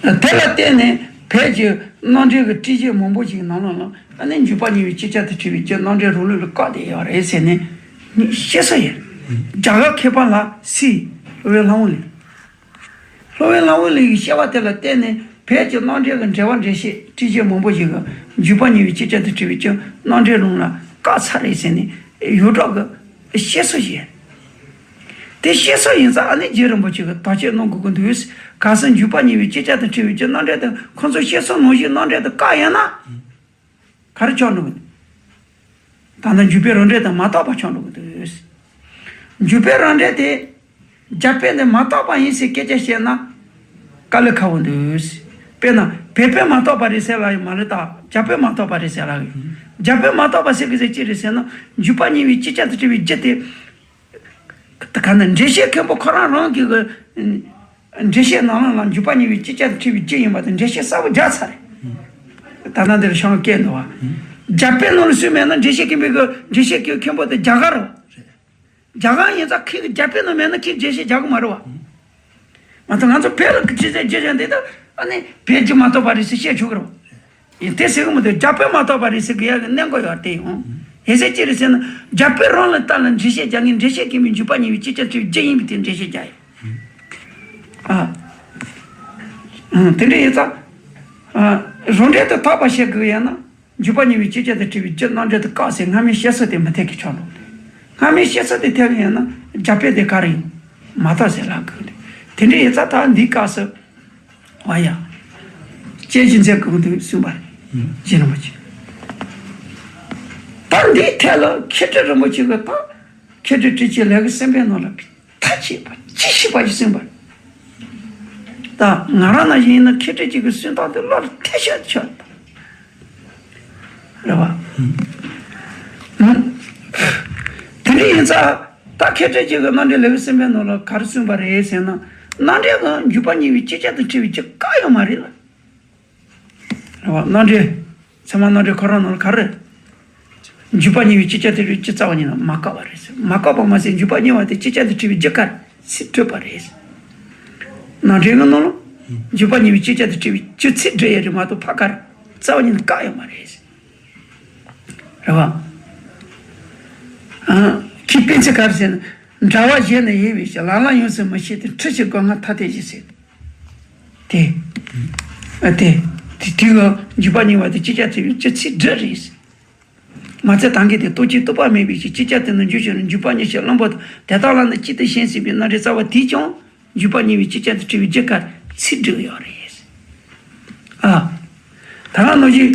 ད། དེ་ལ་བརྟེན་ནས་བོད་ཀྱི་རྣམ་འགྲེལ་གྱི་བཀྲིས་རྒྱན་མང་པོ་ཞིག་ནང་ལ་ལ་ཨ་ནི་འཇུག་པ་གཉིས་པོའི་ཅིག་ཅར་དུ་འཁྲུལ་བའི་རྒྱུ་རྣམ་འགྲེལ་རང་ལུགས་ལ་བཀག་བསྡད་ཡོད་རེད་ཟེར་ནས་བཤད་ས་ཡོད། རྒྱ་གར་མཁས་པ་ལ་སི། སློབ་དཔོན་ལྷ་དབང་ལས། སློབ་དཔོན་ལམ་འོད་ལགས་ཀྱི་བཤད་པ་དེ་ལ་བརྟེན་ནས་བོད་ཀྱི་རྣམ་འགྲེལ་གྱི་འགྲེལ་པ་འགྲེལ་བཤད་བཀྲིན་ཆེན་མང་པོ་ཞིག་གིས་འཇུག་པ་གཉིས་པའི་སྤྱི་ཁྱབ་ཏུ་བྲིས་པའི་སྤྱི་རྣམ་འགྲེལ་ལུང་ལ་བཀག་ཚར་རེད་ཟེར་ནས་ཡོངས་གྲགས་ཀྱི་བཤད་སྲོལ་ཞིག་ཡིན། དེ་བཤད་སྲོལ་ཡིན་ཙང་ཨ་ནི་རྗེ་རིན་པོ་ཆེ་གིས་དག་བཅོས་གནང་དགོས་ཀྱི་འདུག། གལ་སྲིད་འཇུག་པ་གཉིས་པའི་སྤྱི་ཁྱབ་ཏུ་བྲིས་པའི་སྤྱི་རྣམ་འགྲེལ་དེ་ཁོང་ཚོ་བཤད་སྲོལ་ནང་བཞིན་རྣམ་འགྲེལ་དུ་བཀག་ཡོད་ན། ག་རེ་ཆགས་འགྲོ་གི་འདུག། ད་ལྟ་འཇུག་པའི་རང་འགྲེལ་དང་མ་དག་པ་ཆགས་འགྲོ་གི་འདུག། འཇུག་པའི་རང་འགྲེལ་དེ་རྒྱ་དཔེ་འདི་མ་དག་པ་ཡིན་ཟེར་སྐད་ཆ་བཤད་ན་དཀའ་ལས་ཁག་པོ་འདུག། དཔེར་ན་བོད་དཔེ་མ་དག་པ་རེད་ཟེར་ལབ་ཡོད་མ་རེད། ད་རྒྱ་དཔེ་མ་དག་པ་རེད་ཟེར་ལབ་ཡོད། རྒྱ་དཔེ་མ་དག་པ་ཟེར་གི་ཟེར་ཅི་རེད་ཟེར་ན། འཇུག་པ་གཉིས་པའི་སྤྱི་ཁྱབ་ཏུ་བྲིས་པའི་རྒྱུ་དེ། ད་ག་ནི་འགྲེལ་བཤད་མཁན་པོ་ཁོ་རང་རང་གི་གི་འགྲེལ་བཤད་ནང་ལ་ལ་འཇུག་པ་གཉིས་པའི་སྤྱི་ཁྱབ་ཏུ་བྲིས་པའི་རྒྱུ་ཡིན་པ་དེ་འགྲེལ་བཤད་གསལ་པོ་རྒྱག་ཚར་རེད། ད་ལྟ་འདིར་ཤང་སྐད་འདུག་བ། རྒྱ་དཔེ་ནང་ལ་སུས་མེད་ན་འགྲེལ་བཤད་མཁན་པོའི་གི་འགྲེལ་བཤད་ཀྱི་མཁན་པོ་དེ་རྒྱ་གར་རེད། རྒྱ་གར་ཡིན་ཙང་ཁྱེད་ཀྱི་རྒྱ་དཔེ་ནང་མེད་ན་ཁྱེད་འགྲེལ་བཤད་རྒྱག་གི་མ་རེད་བ། མ་གཏོགས་ང་ཚོ་བོད་ལ་ཅི་ཟེར་ཅི་ཟེར་འདི་ལྟ་ཨ་ནི་བོད་ཀྱི་མ་གཏོགས་པ་རེད་ཟེར་བཤད་ཆོག་གི་རེད། ཡིན་དེ་ཟེར་གི་མི་འདུག། རྒྱ་དཔེ་མ་གཏོགས་པ་རེད་ཟེར་གི་ཡག་གི་གནད་འགག་ཡོད་དེ་ཡང་། ཡིན་ཟེར་ཅི་རེད་ཟེར་ན་རྒྱ་དཔེ་རང་ལ་ལྟ་ལ་འགྲེལ་བཤད་རྒྱག་ངེས། འགྲེལ་བཤད་མཁན་པོས་འཇུག་པ་གཉིས་པའི་སྤྱི་ཁྱབ་ཏུ་བྲིས་པའི་རྒྱུ་ཡིན་པའི་དེ་འགྲེལ་བཤད་རྒྱག་ཡིན། ཨ། ཨང་། དེ་འདྲ་ཡིན་ཙང་། ཨ། རང་འགྲེལ་དུ་དག་པ་བཤད་དགོས་ཡང་ན། འཇུག་པ་གཉིས་པའི་སྤྱི་ཁྱབ་ཏུ་བྲིས་པའི་རྒྱུ་རྣམ་འགྲེལ་དུ་བཀག་ཟེར་སྔ་མའི་བཤད་སྲོལ་དེ་མི་འཐད་ཀི་ཆགས་འགྲོ་གི་འདུག། སྔ་མའི་བཤད་སྲོལ་དེ་འཐད་ཀི་ཡིན་ན་རྒྱ་དཔེ་དེ་ག་རེ་ཡིན་མ་གཏོགས་ཟེར་ལབ་དགོས་འདུག། དེ་འདྲ་ཡིན་ཙང་ད་འདིའི་སྐབས་སུ། ཨ་ཡ། དཔྱད་གཞི་མཛད་དགོས་འདུག་གསུངས་པ་རེད། རྗེ་རིན་པོ་ཆེ། ད་འདིའི་ཐད་ལ་མཁས་གྲུབ་རིན་པོ་ཆེ་གིས་ད་མཁས་གྲུབ་ཊཱིཀ་ཆེན་ལེའུ་གསུམ་པའི་ནང་ལ་མཐའ་ཡས་པ་ཅི་ཤེས་པ་ཞིག་གསུངས་པ་རེད། ད་ང་རང་ནང་བཞིན་ཡིན་ན་མཁས་གྲུབ་ཅིག་གི་གསུང་སྟངས་དེ་བློ་ལ་ཐེ་ཤོས་ཆགས། རེད་བ། ཨང་། དེ་འདྲ་ཡིན་ཙང་ད་མཁས་གྲུབ་ཅིག་གི་རྣམ་འགྲེལ་ལེའུ་གསུམ་པའི་ནང་ལ་ག་རེ་གསུངས་པ་རེད་ཟེར་ན། རྣམ་འགྲེལ་གི་འཇུག་པ་གཉིས་པའི་སྤྱི་ཁྱབ་ཏུ་བྲིས་པའི་རྒྱུ་བཀག་ཡོད་མ་རེད་ལ། རེད་བ། རྣམ་འགྲེལ། ཚད་མ་རྣམ་འགྲེལ་ཁོ་རང་ནང་ལ་ག་རེ། འཇུག་པ་གཉིས་པའི་སྤྱི་ཁྱབ་ཏུ་བྲིས་པའི་རྒྱུ་རྩ་བ་ཉིད་ནས་མ་བཀག་པ་རེད་ཟེར། མ་བཀག་པ་མ་ཟད་འཇུག་པ་གཉིས་པ་དེ་སྤྱི་ཁྱབ་ཏུ་བྲིས་པའི་རྒྱུ་ག་རེ་ཚིག་སྒྲུབ་པ་རེད་ཟེར། རྣམ་འགྲེལ་གྱི་ནང་ལ། འཇུག་པ་གཉིས་པའི་སྤྱི་ཁྱབ་ཏུ་བྲིས་པའི་རྒྱུ་ཚིག་སྒྲུབ་ཡས་རེད་མ་གཏོགས་ཕར་ག་རེ་རྩ་བ་ཉིད་ནས་བཀག་ཡོད་མ་རེད་ཟེར། རེད་བ། ཨ། ཁྱེད་དཔེ་ཚིག་ག་རེ་ཟེར་ན། འདྲ་བ་གཞན་ནི་དབྱེ་བའི་ཕྱིར། ལམ་ལ་ཡོངས་སུ་མི་ཤེས་ཏེ། འཁྲུལ་ཕྱིར་སྒོ་ལྔ་ཐ་དད་བཞི་ཟེར། དེ། ཨ། དེ། དེ་དུས་ཀྱི་འཇུག་པ་གཉིས་པ་དེ་སྤྱི་ཁྱབ་ཏུ་བྲིས་པའི་རྒྱུ་ཚིག་སྒྲུབ་རེད། མ་ཚད་ད་གིན་དེ་རྟོག་བཅས་རྟོག་པ་མེད་པའི་ཕྱིར། སྤྱི་ཁྱབ་ཏུ་ནི་འཇུག་ཕྱིར་འཇུག་པ་གཉིས་ཕྱིར་བླུན་པོ་དང་། དེ་དག་ལ་ནི་གཅིག་ཏུ་ཞེན་སྲིད་པའི་རྣམ་འགྲེལ་རྩ་བ་དེས་ཀྱང་འཇུག་པ་གཉིས་པའི་སྤྱི་ཁྱབ་ཏུ་བྲིས་པའི་རྒྱུ་ག་རེ་ཚིག་སྒྲུབ་ཡོད་རེད། ཨ། ད་ག་ནང་བཞིན་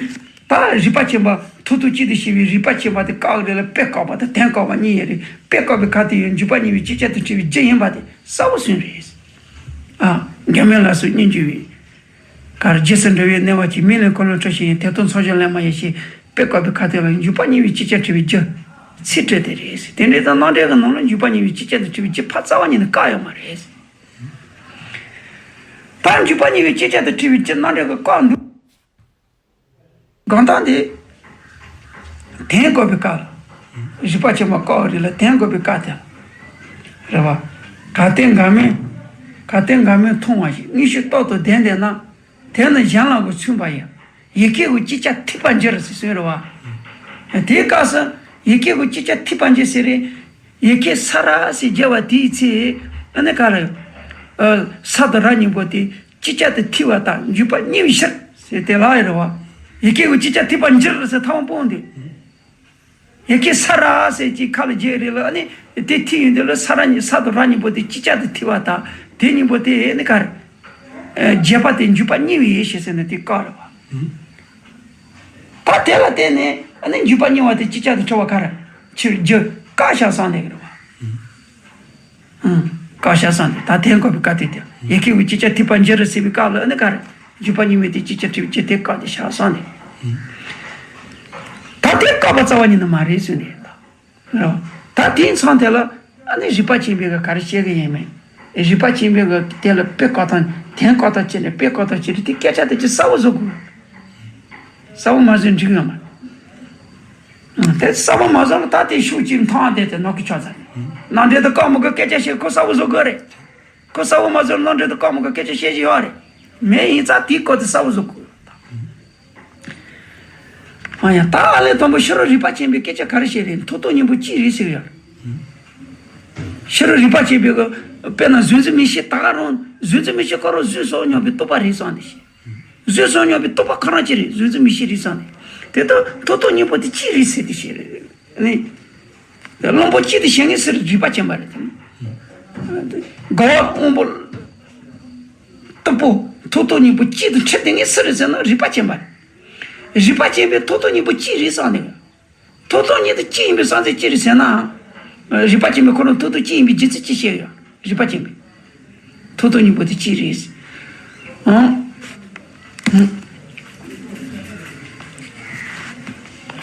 ད་རིགས་པ་ཆེན་པོ་ཐོག་ཐོག་གཅིག་ཏུ་བཤད་པའི་རིགས་པ་ཆེན་པོ་དེ་བཀག་རེད་ལ་དཔེ་བཀག་པ་དང་དོན་བཀག་པ་གཉིས་ཡོད་རེད། དཔེ་བཀག་པའི་ཁ་དེ་ཡང་འཇུག་པ་གཉིས་པའི་སྤྱི་ཁྱབ་ཏུ་བྲིས་པའི་རྒྱུ་ཡིན་པ་དེ་གསལ་པོ་གསུངས་རེད། ཨ། འགལ་མེད་ལ་སོགས་གཉིས་འཇུག་པའི། གར་རྗེས་སུ་འགྲོ་བའི་གནས་པ་གཅིག་མིག་ལས་འཁོར་ལོ་འཁྲུལ་ཞིང་དེ་དང་མཚོན་བྱ་ལས་མ་ཡིན་ཞེས་དཔེ་བཀག་པའི་ཁ་དེ་ལ་འཇུག་པ་གཉིས་པའི་སྤྱི་ཁྱབ་བྲིས་པའི་རྒྱུ་ཚིག་སྒྲུབ་དེ་རེད། དེ་འདྲའི་ད་རྣམ་འགྲེལ་གྱི་ནང་ལ་འཇུག་པ་གཉིས་པའི་སྤྱི་ཁྱབ་ཏུ་བྲིས་པའི་རྒྱུ་ཕར་རྩ་བ་ཉིད་ནས་བཀག་ཡོད་མ་རེད། ད་འཇུག་པ་གཉིས་པའི་སྤྱི་ཁྱབ་ཏུ་བྲིས་པའི་རྒྱུ་རྣམ་འགྲེལ་གྱི་བཀག་འདུག། གང་ལྟར་དེ། དོན་བཀག་པའི་སྐབས་ལ། རིགས་པ་ཆེན་པོ་བཀག་རེད་ལ་དོན་བཀག་པའི་སྐབས་དེ་ལ། རེད་བ། གལ་ཏེ་འགལ་མེད། གལ་ཏེ་འགལ་མེད་མཐོང་བ་ཞིག་དངོས་ཤུགས་རྟག་ཏུ་ལྡན་བསྡད་ན། དེ་ནི་གཞན་ལ་གོ་མཚུངས་པ་ཡང་། ཡི་གེ་གོ་ཅིག་ཅར་ཐིག་པར་འགྱུར་ཟེར་གསུངས་རེད་བ། དེའི་སྐབས་སུ་ཡི་གེ་གོ་ཅིག་ཅར་ཐིག་པར་འགྱུར་ཟེར་རེད། ཡི་གེ་ས་ར་ཟེར་བརྒྱབ་པ་དེའི་ཚེ། ཨ་ནི་ག་རེ། ཨ། ས་དང་ར་གཉིས་པོ་དེ་ཅིག་ཅར་དུ་ཐིག་པ་དང་འཇུག་པ་གཉིས་པའི་ཕྱིར་ཟེར་དེ་ལ་ཡོད་རེད་བ། ཡི་གེ་གོ་ཅིག་ཅར་ཐིག་པར་འགྱུར་ཟེར་ཐལ་མོ་སྦྱར་འདུག། ཡི་གེ་ས་ར་ཟེར་གྱི་ཁ་ལ་བརྒྱབ་རེད་ལ་ཨ་ནི་དེ་ཐིག་ཡོང་དུས་ལ་ས་ར་གཉིས་ས་དང་ར་གཉིས་པོ་དེ་ཅིག་ཅར་དུ་ཐིག་པ་དང་དེ་གཉིས་པོ་དེ་ནི་ག་རེ། ཨ། བརྒྱབ་པ་དེ་འཇུག་པ་གཉིས་པའི་ཕྱིར་ཟེར་ནས་དེ་བཀག་རེད་བ། ད་དེ་ལ་བརྟེན་ནས་ཨ་ནི་འཇུག་པ་གཉིས་པ་དེ་ཅིག་ཅར་དུ་བྲི་བ་ག་རེ་ཕྱིར་རྒྱུ་བཀག་བཞག་བསམ་ནས་རེད་བ། ཨང་། བཀག་བཞག་བསམ་ནས་ད་དོན་བཀག་པའི་སྐབས་དེ་དེ་ཡི་གེ་གོ་ཅིག་ཅར་ཐིག་པར་འགྱུར་ཟེར་བའི་སྐབས་ལ་ཨ་ནི་ག་རེ། འཇུག་པ་གཉིས་པའི་དེ་ཅིག་ཅར་བྲི་བའི་རྒྱུ་དེ་བཀག་སྟེ་བཞག་བསམ་ནས། ད་དེ་བཀག་པ་རྩ་བ་ཉིད་ནས་མ་རེད་ཟེར་ནས་ད། རེད། ད་དེའི་མཚམས་དེ་ལ་ཨ་ནི་རིགས་པ་ཆེན་པོས་ག་རེ་བཤད་གི་ཡིན་མིན། རིགས་པ་ཆེན་པོས་ག་དེ་ལ་དཔེ་བཀག་སྟངས་དོན་བཀག་སྟངས་བྱས་ནས་དཔེ་བཀག་སྟངས་བྱས་ནས་དེ་སྐད་ཆ་དེ་ཅིག་གསལ་པོ་བཟོ་དགོས། གསལ་པོ་མ་བཟོས་འགྲིག་ཡོད་མ་རེད། དེ་གསལ་པོ་མ་བཟོས་ལ་ད་དེ་ཤུགས་ཅིག་མཐོང་བ་དེ་དེ་ནོར་གི་ཆགས་ཚར་རེད། རྣམ་འགྲེལ་དུ་བཀག་མི་དགོས་སྐད་ཆ་བཤད་ཁོ་གསལ་པོ་བཟོ་དགོས་རེད། ཁོ་གསལ་པོ་མ་བཟོས་ལ་རྣམ་འགྲེལ་དུ་བཀག་མི་དགོས་སྐད་ཆ་བཤད་ཀྱི་ཡོད་རེད། མེད་ཡིན་ཙང་དེའི་སྐོར་དེ་གསལ་པོ་བཟོ་དགོས། ཨ་ཡ། ད་ཨ་ལས་དང་པོ་ཕྱི་རོལ་རིགས་པ་ཆེན་པོས་སྐད་ཆ་ག་རེ་བཤད་རེད། མཐོ་ཐོག་གཉིས་པོ་གཅིག་རེད་ཟེར་ཡོད། ཕྱི་རོལ་རིགས་པ་ཆེན་པོས་གི་དཔེར་ན་གཟུང་འཛིན་མིག་ཤེས་ད་ག་རང་ གཟུགས་འཛིན་མིག་ཤེས་ཁོ་རང་གཟུགས་སོགས་མྱོང་བའི་རྟོག་པ་རེད་བསམ་ནས་བཤད། གཟུགས་སོགས་མྱོང་བའི་རྟོག་པ་ཁོ་རང་ཅི་རེད། གཟུགས་འཛིན་མིག་ཤེས་རེད་བསམ་ནས། དེ་ལྟར་ཐོག་ཐོག་གཉིས་པོ་དེ་གཅིག་རེད་ཟེར་ཏེ་བཤད་རེད། ནི། གླང་པོ་གཅིག་ཏུ་བྱེད་མཁན་སུ་རེད། རིག་པ་ཅན་པ་རེད་དེ། རྒ་བ་དབང་པོ་སྟུག་པོ་ཐོག་ཐོག་གཉིས་པོ་གཅིག་ཏུ་འཁྲུལ་བསྡད་མཁན་སུ་རེད་ཟེར་ན་རིག་པ་ཅན་པ་རེད། རིག་པ་ཅན་པས་ཐོག་ཐོག་གཉིས་པོ་གཅིག་རེད་བསམ་ནས། ཐོག་ཐོག་གཉིས་དེ་གཅིག་ཡིན་པའི་བསམ་ཚུལ་ཅི་རེད་ཟེར་ན། རིག་པ་ཅན་པས་ཁོ་རང་ཐོག་ཐོག་གཅིག་ཡིན་པའི་རྒྱུ་མཚན་ཅི་བཤད་ཡོད། རིག་པ་ཅན་པས། ཐོག་ཐོག་གཉིས་པོ་དེ་གཅིག་རེད། ཨང་།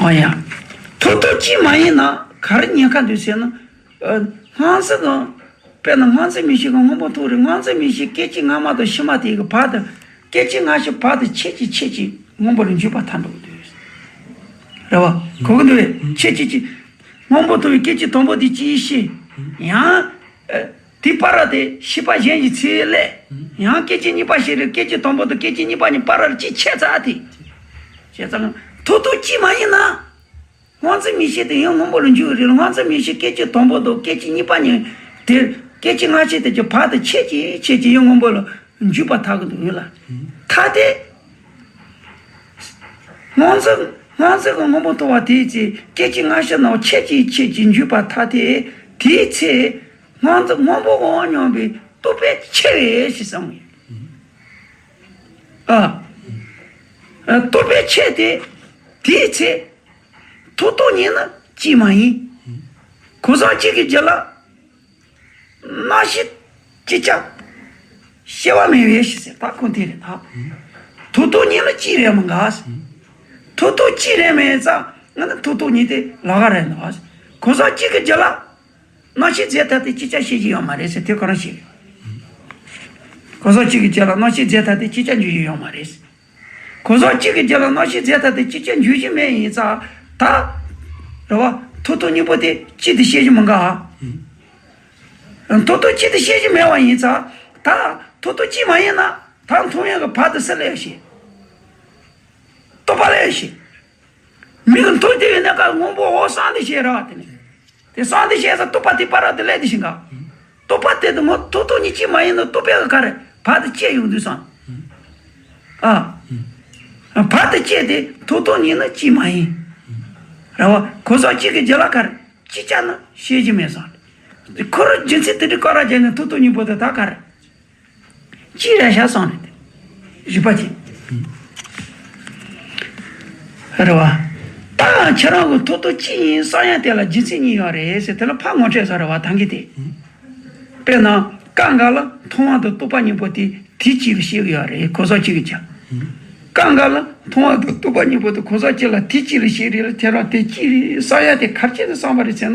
ཨོ་ཡ། ཐོག་ཐོག་གཅིག་མ་ཡིན་ན་ག་རེ་ཉེན་ཁ་འདུག་ཟེར་ན། སྔོན་ཚེ་གི། དཔེར་ན་སྔོན་ཚེ་མིག་ཤེས་ཀྱི་སྔོན་པོ་ཐོག་རེད། སྔོན་ཚེ་མིག་ཤེས་སྐད་ཅིག་སྔ་མ་དང་ཕྱི་མ་དེ་གི་བར་དུ། སྐད་ཅིག་སྔ་ཕྱི་བར་དུ་ཆད་ཀྱིས་ཆད་ཀྱིས་སྔོན་པོ་ལ་འཇུག་པར་ཐལ་འགྲོ་གི་འདུག། རེད་བ། གོ་གི་འདུག་བས། ཆད་ཀྱིས་ཆད། སྔོན་པོ་ཐོག་པའི་སྐད་ཅིག་དང་པོ་དེ་ཅིའི་ཕྱིར། ཡང་། དེའི་བར་དེ་ཤེས་པ་གཞན་གྱི་ཚེ་ལས། ཡང་སྐད་ཅིག་གཉིས་པ་ཞིག་རེད། སྐད་ཅིག་དང་པོ་དང་སྐད་ཅིག་གཉིས་པ་གཉིས་བར་ལ་ཅིག་ཆད་ཚར་དེ། བྱས་ཙང་ཐོག་ཐོག་གཅིག་མ་ཡིན་ན། སྔོན་ཚེ་མིག་ཤེས་དེ་ཡང་སྔོན་པོ་ལ་འཇུག་རེད། སྔོན་ཚེ་མིག་ཤེས་སྐད་ཅིག་དང་པོ་དང་སྐད་ཅིག་གཉིས་པ་གཉིས་དེ། སྐད་ཅིག་སྔ་ཕྱི་དེ་གྱི་བར་དུ་ཆད་ཀྱིས་ཆད་ཀྱིས་ཡང་སྔོན་པོ་ལ་འཇུག་པར་ཐལ་གྱི་འདུག་ཡོད་ལ། ཐ་དད། སྔོན་ཚེ་སྔོན་ཚེ་གི་སྔོན་པོ་མཐོང་བ་དེའི་ཚེ་སྐད་ཅིག་སྔ་ཕྱི་ནང་ཆད་ཀྱིས་ཆད་ཀྱིས་འཇུག་པར་ཐལ་ཏེ། དེའི་ཚེ་སྔོན་ཚེ་སྔོན་པོ་འོང་སྙམ་པའི་རྟོག་པས་ཆད་པས་ཞེས་གསུངས་ཡོད། ཨ། རྟོག་པས་ཆད་དེ། དེའི་ཚེ། ཐོག་ཐོག་གཉིས་ནི་གཅིག་མ་ཡིན། གོས་ཟག་གཅིག་གི་རྒྱུད་ལ། རྣམ་ཤེས་ཅིག་ཀྱང་སྐྱེ་བ་མེད་པས་ཞེས་ཟེར། ད་ཁོ་དེ་རེད་ད། ཐོག་ཐོག་གཉིས་ནི་གཅིག་རེད་མི་འགའ། ཐོག་ཐོག་གཅིག་རེད་མེད་ཙང་ང་ནི་ཐོག་ཐོག་གཉིས་དེ་ལོགས་ཀ་རེད་འདུག། གོས་ཟག་གཅིག་གི་རྒྱུད་ལ་རྣམ་ཤེས་རྫས་ཐ་དད་ཅིག་ཀྱང་སྐྱེ་རྒྱུ་ཡོད་མ་རེད་ཟེར་དེ་ཁོ་རང་བཤད་ཡོད། གོས་ཟག་གཅིག་གི་རྒྱུད་ལ་རྣམ་ཤེས་རྫས་ཐ་དད་ཅིག་ཀྱང་འཇུག་རྒྱུ་ཡོད་མ་རེད། གོས་ཟག་གཅིག་གི་རྒྱུད་ལ་རྣམ་ཤེས་རྫས་ཐ་དད་ཅིག་ཀྱང་འཇུག་རྒྱུ་མེད་ཡིན་ཙང་ད། རེད་བ། ཐོག་ཐོག་གཉིས་པོ་དེ་གཅིག་ཏུ་སྐྱེ་རྒྱུ་མི་འགའ། ཐོག་ཐོག་གཅིག་ཏུ་སྐྱེ་རྒྱུ་མེད་པ་ཡིན་ཙང་ད། ཐོག་ཐོག་གཅིག་མ་ཡིན་ན་ད་མཐོང་ཡས་ཀྱི་བར་དུ་སུ་སླེབས་ཤེས། རྟོག་པ་སླེབས་ཤེས། མིག་གིས་མཐོང་བསྡད་པའི་གནས་སྐབས་སྔོན་པོ་འོ་བསམ་གཏན་བྱས་རེད་བ་དེ་ནི། དེ་བསམ་གཏན་བྱས་ཙང་རྟོག་པ་དེ་བར་དུ་སླེབས་དེ་བཞིན་ག། རྟོག་པ་དེ་དུ་ངོ་ཐོག་ཐོག་གཉིས་གཅིག་མ་ཡིན་ནོ་རྟོག་པའི་ག་རེ་བར་དུ་སྐྱེ་ཡོང་དུས་སམ། ཨ། བར་དུ་སྐྱེ་དེ་ཐོག་ཐོག་གཉིས་ནི་གཅིག་མ་ཡིན། རེད་བ། གོས་ཟག་གཅིག་གི་རྒྱུད་ལ་ག་རེ་གཅིག་ཀྱང་ནི་སྐྱེ་རྒྱུ་མེད་སམ། ཁོ་རང་རྒྱུ་མཚན་དེ་འདྲའི་སྐོར་ར་བྱས་ནས་ཐོག་ཐོག་གཉིས་པོ་དེ་ད་ག་རེ། གཅིག་རེད་ཤག་བསམ་རེད། རིག་པ་ཅན། རེད་བ། ད་ཁྱེད་རང་གི་ཐོག་ཐོག་གཅིག་ཡིན་བསམ་ཡ་དེ་ལ་རྒྱུ་མཚན་གཉིས་ཡོད་རེད་ཟེར། དེ་ལ་ཕར་ངོ་སྤྲོད་བཟོ་རེད་བ་ད་གིན་དེ། དཔེར་ན་སྐབས་འགའ་ལ་མཐོང་བ་དང་རྟོག་པ་གཉིས་པོ་དེ་དུས་གཅིག་ལ་སྐྱེ་གི་ཡོད་རེད། གོས་ཟག་གཅིག་གི་རྒྱུད། སྐབས་འགའ་ལ་མཐོང་བ་དང་རྟོག་པ་གཉིས་པོ་དེ་གོས་ཟག་གཅིག་ལ་དུས་གཅིག་ལ་སྐྱེ་རེད་ལ། དེ་རང་དེ་གཅིག་རེད་བསམ་ཡ་དེ་ག་རེ་བྱས་ནས་བསམ་པ་རེད་ཟེར་ན།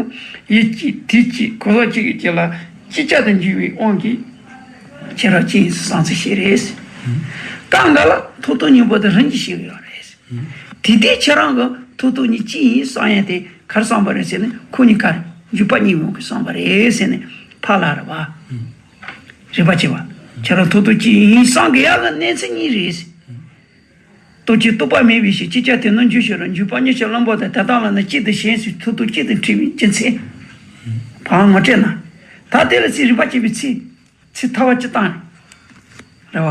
ཡུལ་གཅིག་དུས་གཅིག་གོས་ཟག་གཅིག་གི་རྒྱུད་ལ་གཅིག་ཀྱང་དུ་འཇུག་པའི་དབང་གིས། ཁྱེད་རང་གཅིག་ཡིན་ཟེར་བསམ་ཚུལ་བཤད་རེད། སྐབས་འགའ་ལ་ཐོག་ཐོག་གཉིས་པོ་དེ་རང་གིས་ཤེས་ཀྱི་ཡོད་རེད། དེ་དུས་ཁྱེད་རང་གི་ཐོག་ཐོག་གཉིས་གཅིག་ཡིན་བསམ་ཡ་དེ་ག་རེ་བསམ་པ་རེད་ཟེར་ན། ཁོ་གཉིས་ཀ་རེད། འཇུག་པ་གཉིས་མེད་ཀྱི་བསམ་པ་རེད་ཟེར་ནས་ཕར་ལ་རེད་བ། རིག་པ་ཅན་པ། ཁྱེད་རང་ཐོག་ཐོག་གཅིག་ཡིན་བསམ་གི་ཡག་གི་གནས་ཚུལ་གཉིས་རེད། རྟོག་བཅས་རྟོག་པ་མེད་པའི་ཕྱིར། གཅིག་ཀྱང་དེ་ནི་འཇུག་ཕྱིར་རོ། འཇུག་པ་གཉིས་ཀྱི་བླུན་པོ་དང་དེ་དག་ལ་ནི་གཅིག་ཏུ་ཞེན་ཞིང་ཐོག་ཐོག་གཅིག་ཏུ་འཁྲུལ་བའི་རྒྱུ་མཚན། ཕར་ངོ་སྤྲད་ན། ད་དེ་ལ་ཚིག་རིག་པ་སྐྱེད་པའི་ཚིག་ཚིག་ཐ་བ་སྤྱི་བཏང་རེད། རེད་བ།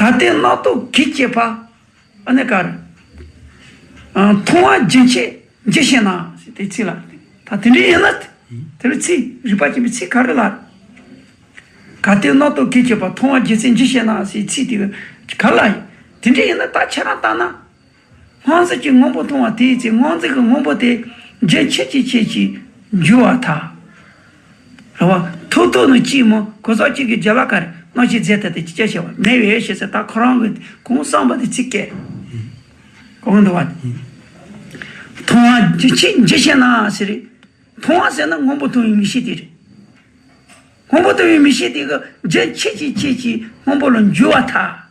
གལ་ཏེ་རྣམ་རྟོག་གེགས་བྱེད་པ། ཨ་ནི་ག་རེ། མཐོང་བ་རྒྱུན་ཆད་འཇུག་ཤེས་ན་ཟེར་དེ་ཚིག་ལ། ད་དེ་འདྲ་ཡིན་ན། དེ་ལ་ཚིག་རིག་པ་སྐྱེད་པའི་ཚིག་ག་རེ་ལ། གལ་ཏེ་རྣམ་རྟོག་གེགས་བྱེད་པ། མཐོང་བ་རྒྱུན་ཆད་འཇུག་ཤེས་ན་ཟེར་ཚིག་དེ་ག་རེ་ལ་ཡིན། དེ་འདྲ་ཡིན་ན་ད་ཁྱེད་རང་ལྟར་ན། སྔོན་ཚེ་གི་སྔོན་པོ་མཐོང་བ་དེའི་ཚེ་སྔོན་ཚེ་གི་སྔོན་པོ་དེ་རྒྱུན་ཆད་ཀྱིས་ཆད་ཀྱིས་འཇུག་པར་ཐལ། རེད་བ། ཐོག་ཐོག་ནི་གཅིག་མོ་གོས་ཟག་གཅིག་གི་རྒྱུད་ལ་ག་རེ་རྣམ་ཤེས་རྫས་ཐ་དད་ཅིག་ཀྱང་སྐྱེ་བ་མེད་པས་ཞེས་ཟེར། ད་ཁོ་རང་གི་གོང་བསམ་པ་དེ་ཚིག་སྐད། གོང་དུ་བ། མཐོང་བ་རྒྱུན་ཆད་འཇུག་ཤེས་ན་ཟེར་རེད། མཐོང་བ་ཟེར་ན་སྔོན་པོ་མཐོང་བའི་མིག་ཤེས་དེ་རེད། སྔོན་པོ་མཐོང་བའི་མིག་ཤེས་དེ་གི་རྒྱུན་ཆད་ཀྱིས་ཆད་ཀྱིས་སྔོན་པོ་ལ་འཇུག་པར་ཐལ།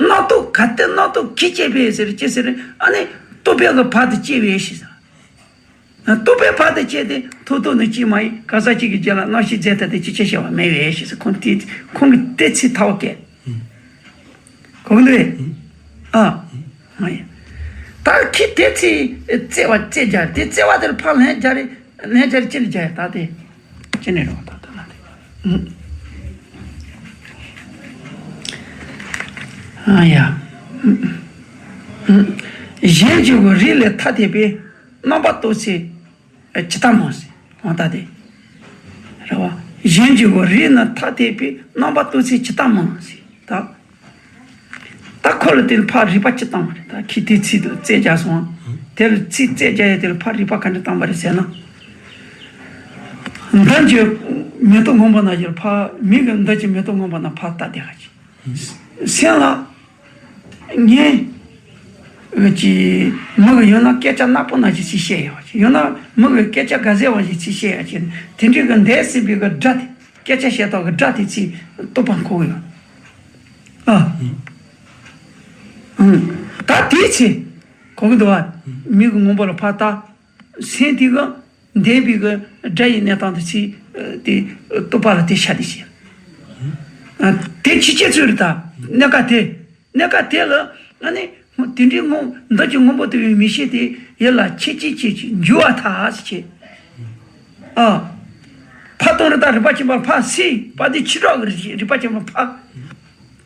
རྣམ་རྟོག་གལ་ཏེ་རྣམ་རྟོག་གེགས་བྱེད་པས་ཟེར་ཅི་ཟེར། ཨ་ནི་རྟོག་པའི་གི་བར་དུ་སྐྱེ་བས་ཞེས་ཟེར། རྟོག་པའི་བར་དུ་སྐྱེ་སྟེ་ཐོག་ཐོག་ནི་གཅིག་མ་ཡིན། གོས་ཟག་གཅིག་གི་རྒྱུད་ལ་རྣམ་ཤེས་རྫས་ཐ་དད་ཅིག་ཀྱང་སྐྱེ་བ་མེད་པས་ཞེས་ཟེར། ཁོང་དེ་ཁོང་གིས་དེ་ཚིག་ཐ་བ་སྐད། གོ་གི་འདུག་རེད། ཨ། མ་ཡིན། ད་ཁྱི་དེ་ཚིག་བརྩེ་བ་བརྩེ་རྒྱ་དེ་བརྩེ་བ་དེར་ཕར་ལན་རྒྱག་རེད། ལན་རྒྱག་རེད་ཅི་ལ་རྒྱག་ཡ་ད་དེ་ཅི་ནས་རེད་བ་ད་ད་ལ་དེ། ཨ་ཡ། གཞན་གྱི་གོ་རིགས་ལས་ཐ་དད་པའི་རྣམ་པ་རྟོགས་ཚེ་ཇི་ལྟར་སྨྲ་ཟེར། འོ་ད་དེ་རེད་བ། གཞན་གྱི་གོ་རིགས་ནི་ཐ་དད་པའི་རྣམ་པ་རྟོགས་ཚེ་ཇི་ལྟར་སྨྲ་ཟེར། ད། ད་ཁོ་ལ་དེ་ལ་ཕར་རིགས་པ་ཅི་བཏང་བ་རེད། ད་ཁྱི་དེའི་ཚིག་དེ་ལ་རྩད་རྒྱག་སོང་། དེ་ལ་ཚིག་རྩད་རྒྱག་ཡས་དེ་ལ་ཕར་རིགས་པ་ག་འདྲ་བཏང་བ་རེད་ཟེར་ན། མདུན་གྱི་མེ་ཏོག་སྔོན་པོ་ནང་བཞིན་ཕར་མི་གི་མདུན་གྱི་མེ་ཏོག་སྔོན་པོ་ནང་ཕར་ལྟ་བསྡད་ག་ཅིག་སེམས་ལ། ངས་ཀྱི་མི་གི་ཡོད་ན་སྐད་ཆ་ནག་པོ་ནང་བཞིན་ཅིག་བཤད་ཡོད་ཅིག་ཡོད་ན་མི་གི་སྐད་ཆ་ག་ཟེར་བ་ཞིག་ཅིག་བཤད་ཡོད་ཅིག་དེ་འདྲའི་གི་འདས་ཟིན་པའི་གི་སྒྲ་དེ། སྐད་ཆ་བཤད་སྟངས་ཀྱི་སྒྲ་དེ་ཚོས་རྟོག་པ་འཁོར་གི་ཡོད། ཨ། ཨང་། ད་དེའི་ཚེ། གོ་གི་འདུག་བ། མིག་གི་སྔོན་པོ་ལ་ཕར་ལྟ། སེམས་དེ་གི་འདས་པའི་གི་སྒྲ་ཡི་གནས་སྟངས་དེ་ཚོས་དེ་རྟོག་པ་ལ་དེ་ཤར་དེ་བྱེད། ཨ། དེ་ཕྱི་སྐྱེ་ཚུལ་རེད་ད། གནས་སྐབས་དེ། གནས་སྐབས་དེ་ལ་ཨ་ནི་དེ་འདྲའི་སྔོན་མདུན་གྱི་སྔོན་པོ་ལྟ་བུའི་མིག་ཤེས་དེ་ཡིད་ལ་ཆེ་ཆེ་ཆེ་ཆེ་འགྱུར་བ་ཐལ་ཟེར་བྱས། ཨ། ཕར་ལྟ་རེད་ད། རིག་པ་ཆེན་པོ་ཕར་སེ་བ་དེ་ཕྱི་དྲག་གི་རིག་པ་ཆེན་པོ་ཕར།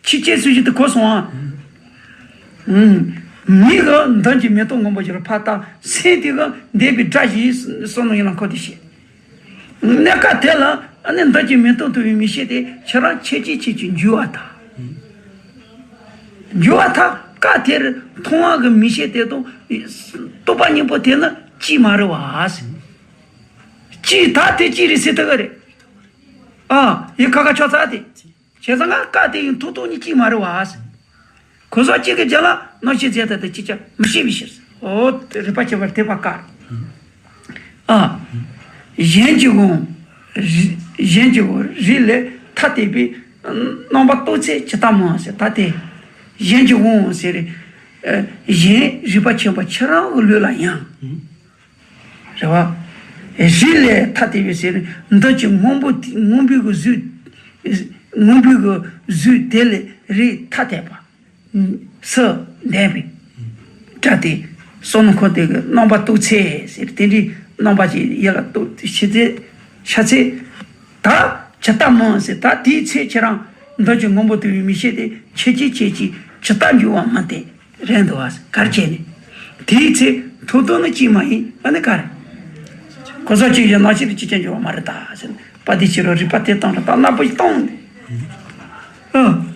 ཕྱི་སྐྱེ་ཚུལ་བཞིན་དུ་གོ་སོང་ཨ། ཨུམ། མིག་གི་མདུན་གྱི་མེ་ཏོག་སྔོན་པོ་ཞིག་ལ་ཕར་ལྟ། སེམས་དེ་གི་འདས་པའི་སྒྲ་ཞིག་བསམ་བློ་ཡིད་ལ་འཁོར་དེ་བྱས། གནས་སྐབས་དེ་ལ་ཨ་ནི་མདུན་གྱི་མེ་ཏོག་ལྟ་བུའི་མིག་ཤེས་དེ་ཁྱེད་རང་ཆེ་ཆེ་ཆེ་ཆེ་འགྱུར་བ་ཐལ། འགྱུར་བ་ཐལ། སྐབས་དེར་མཐོང་བ་གི་མིག་ཤེས་དེ་དང་རྟོག་པ་གཉིས་པོ་དེ་ནི་གཅིག་མ་རེད་བ་ཟེར། གཅིག་ད་དེ་གཅིག་རེད་ཟེར་ཐུབ་ཀྱི་རེད། ཨ། ཡི་ཁ་ཁ་ཆོག་ཚར་དེ། བྱས་ཙང་ང་སྐབས་དེ་ཡི་མཐོང་སྟངས་གཉིས་གཅིག་མ་རེད་བ་ཟེར། གོ་ས་གཅིག་གི་རྒྱ་ལ་རྣམ་ཤེས་རྫས་དང་དེ་གཅིག་ཀྱང་མི་ཤེས་པའི་ཕྱིར། འོ། རིག་པ་ཁྱད་པར་དེ་པ་ཀ། ཨ། གཞན་གྱི་དབང་། རིགས། གཞན་གྱི་དབང་རིགས་ལས་ཐ་དད་པའི་རྣམ་པ་རྟོགས་ཚེ་ཇི་ལྟར་སྨྲ་ཟེར། ད་དེ་གཞན་གྱི་དབང་ཟེར། ཨ། གཞན་རིག་པ་ཆེན་པོ་ཁྱེད་རང་གི་ལུས་ལ་ཡང་། རེད་བ། རིགས་ལས་ཐ་དད་པའི་ཟེར། མདུན་གྱི་སྔོན་པོ་དེ། སྔོན་པོའི་གི་གཟུགས། སྔོན་པོའི་གི་གཟུགས་དེ་ལས་རིགས་ཐ་དད་པ། སུ་ལྡན་པའི་སྒྲ་དེ་བསམ་བློ་འཁོར་དེ་གི་རྣམ་པ་རྟོགས་ཚེ་ཟེར། དེ་འདྲའི་རྣམ་པ་ཅིག་ཡིད་ལ་རྟོགས་ཤེས་ཚེ། ཤ་ཚེ། ད་ཇི་ལྟར་སྨྲ་ཟེར། ད་དེའི་ཚེ་ཁྱེད་རང་མདུན་གྱི་སྔོན་པོ་ལྟ་བུའི་མིག་ཤེས་དེ་ཆེ་ཆེ་ཆེ་ཆེ་ཇི་ལྟར་འགྱུར་བ་སྨྲ་སྟེ། རན་འདུག་བ། གར་བྱས་ནས། དེའི་ཚེ་མཐོང་སྟངས་ནི་གཅིག་མ་ཡིན། ཨ་ནི་གར། གོ་ས་གཅིག་གི་རྣམ་ཤེས་དེ་གཅིག་ཀྱང་འགྱུར་བ་མ་རེད་ད་ཟེར། པ་དེ་ཕྱི་རོ་རིག་པ་དེ་བཏང་ར་ད་སྣ་པོ་ཞིག་བཏང་ནས། ཨ།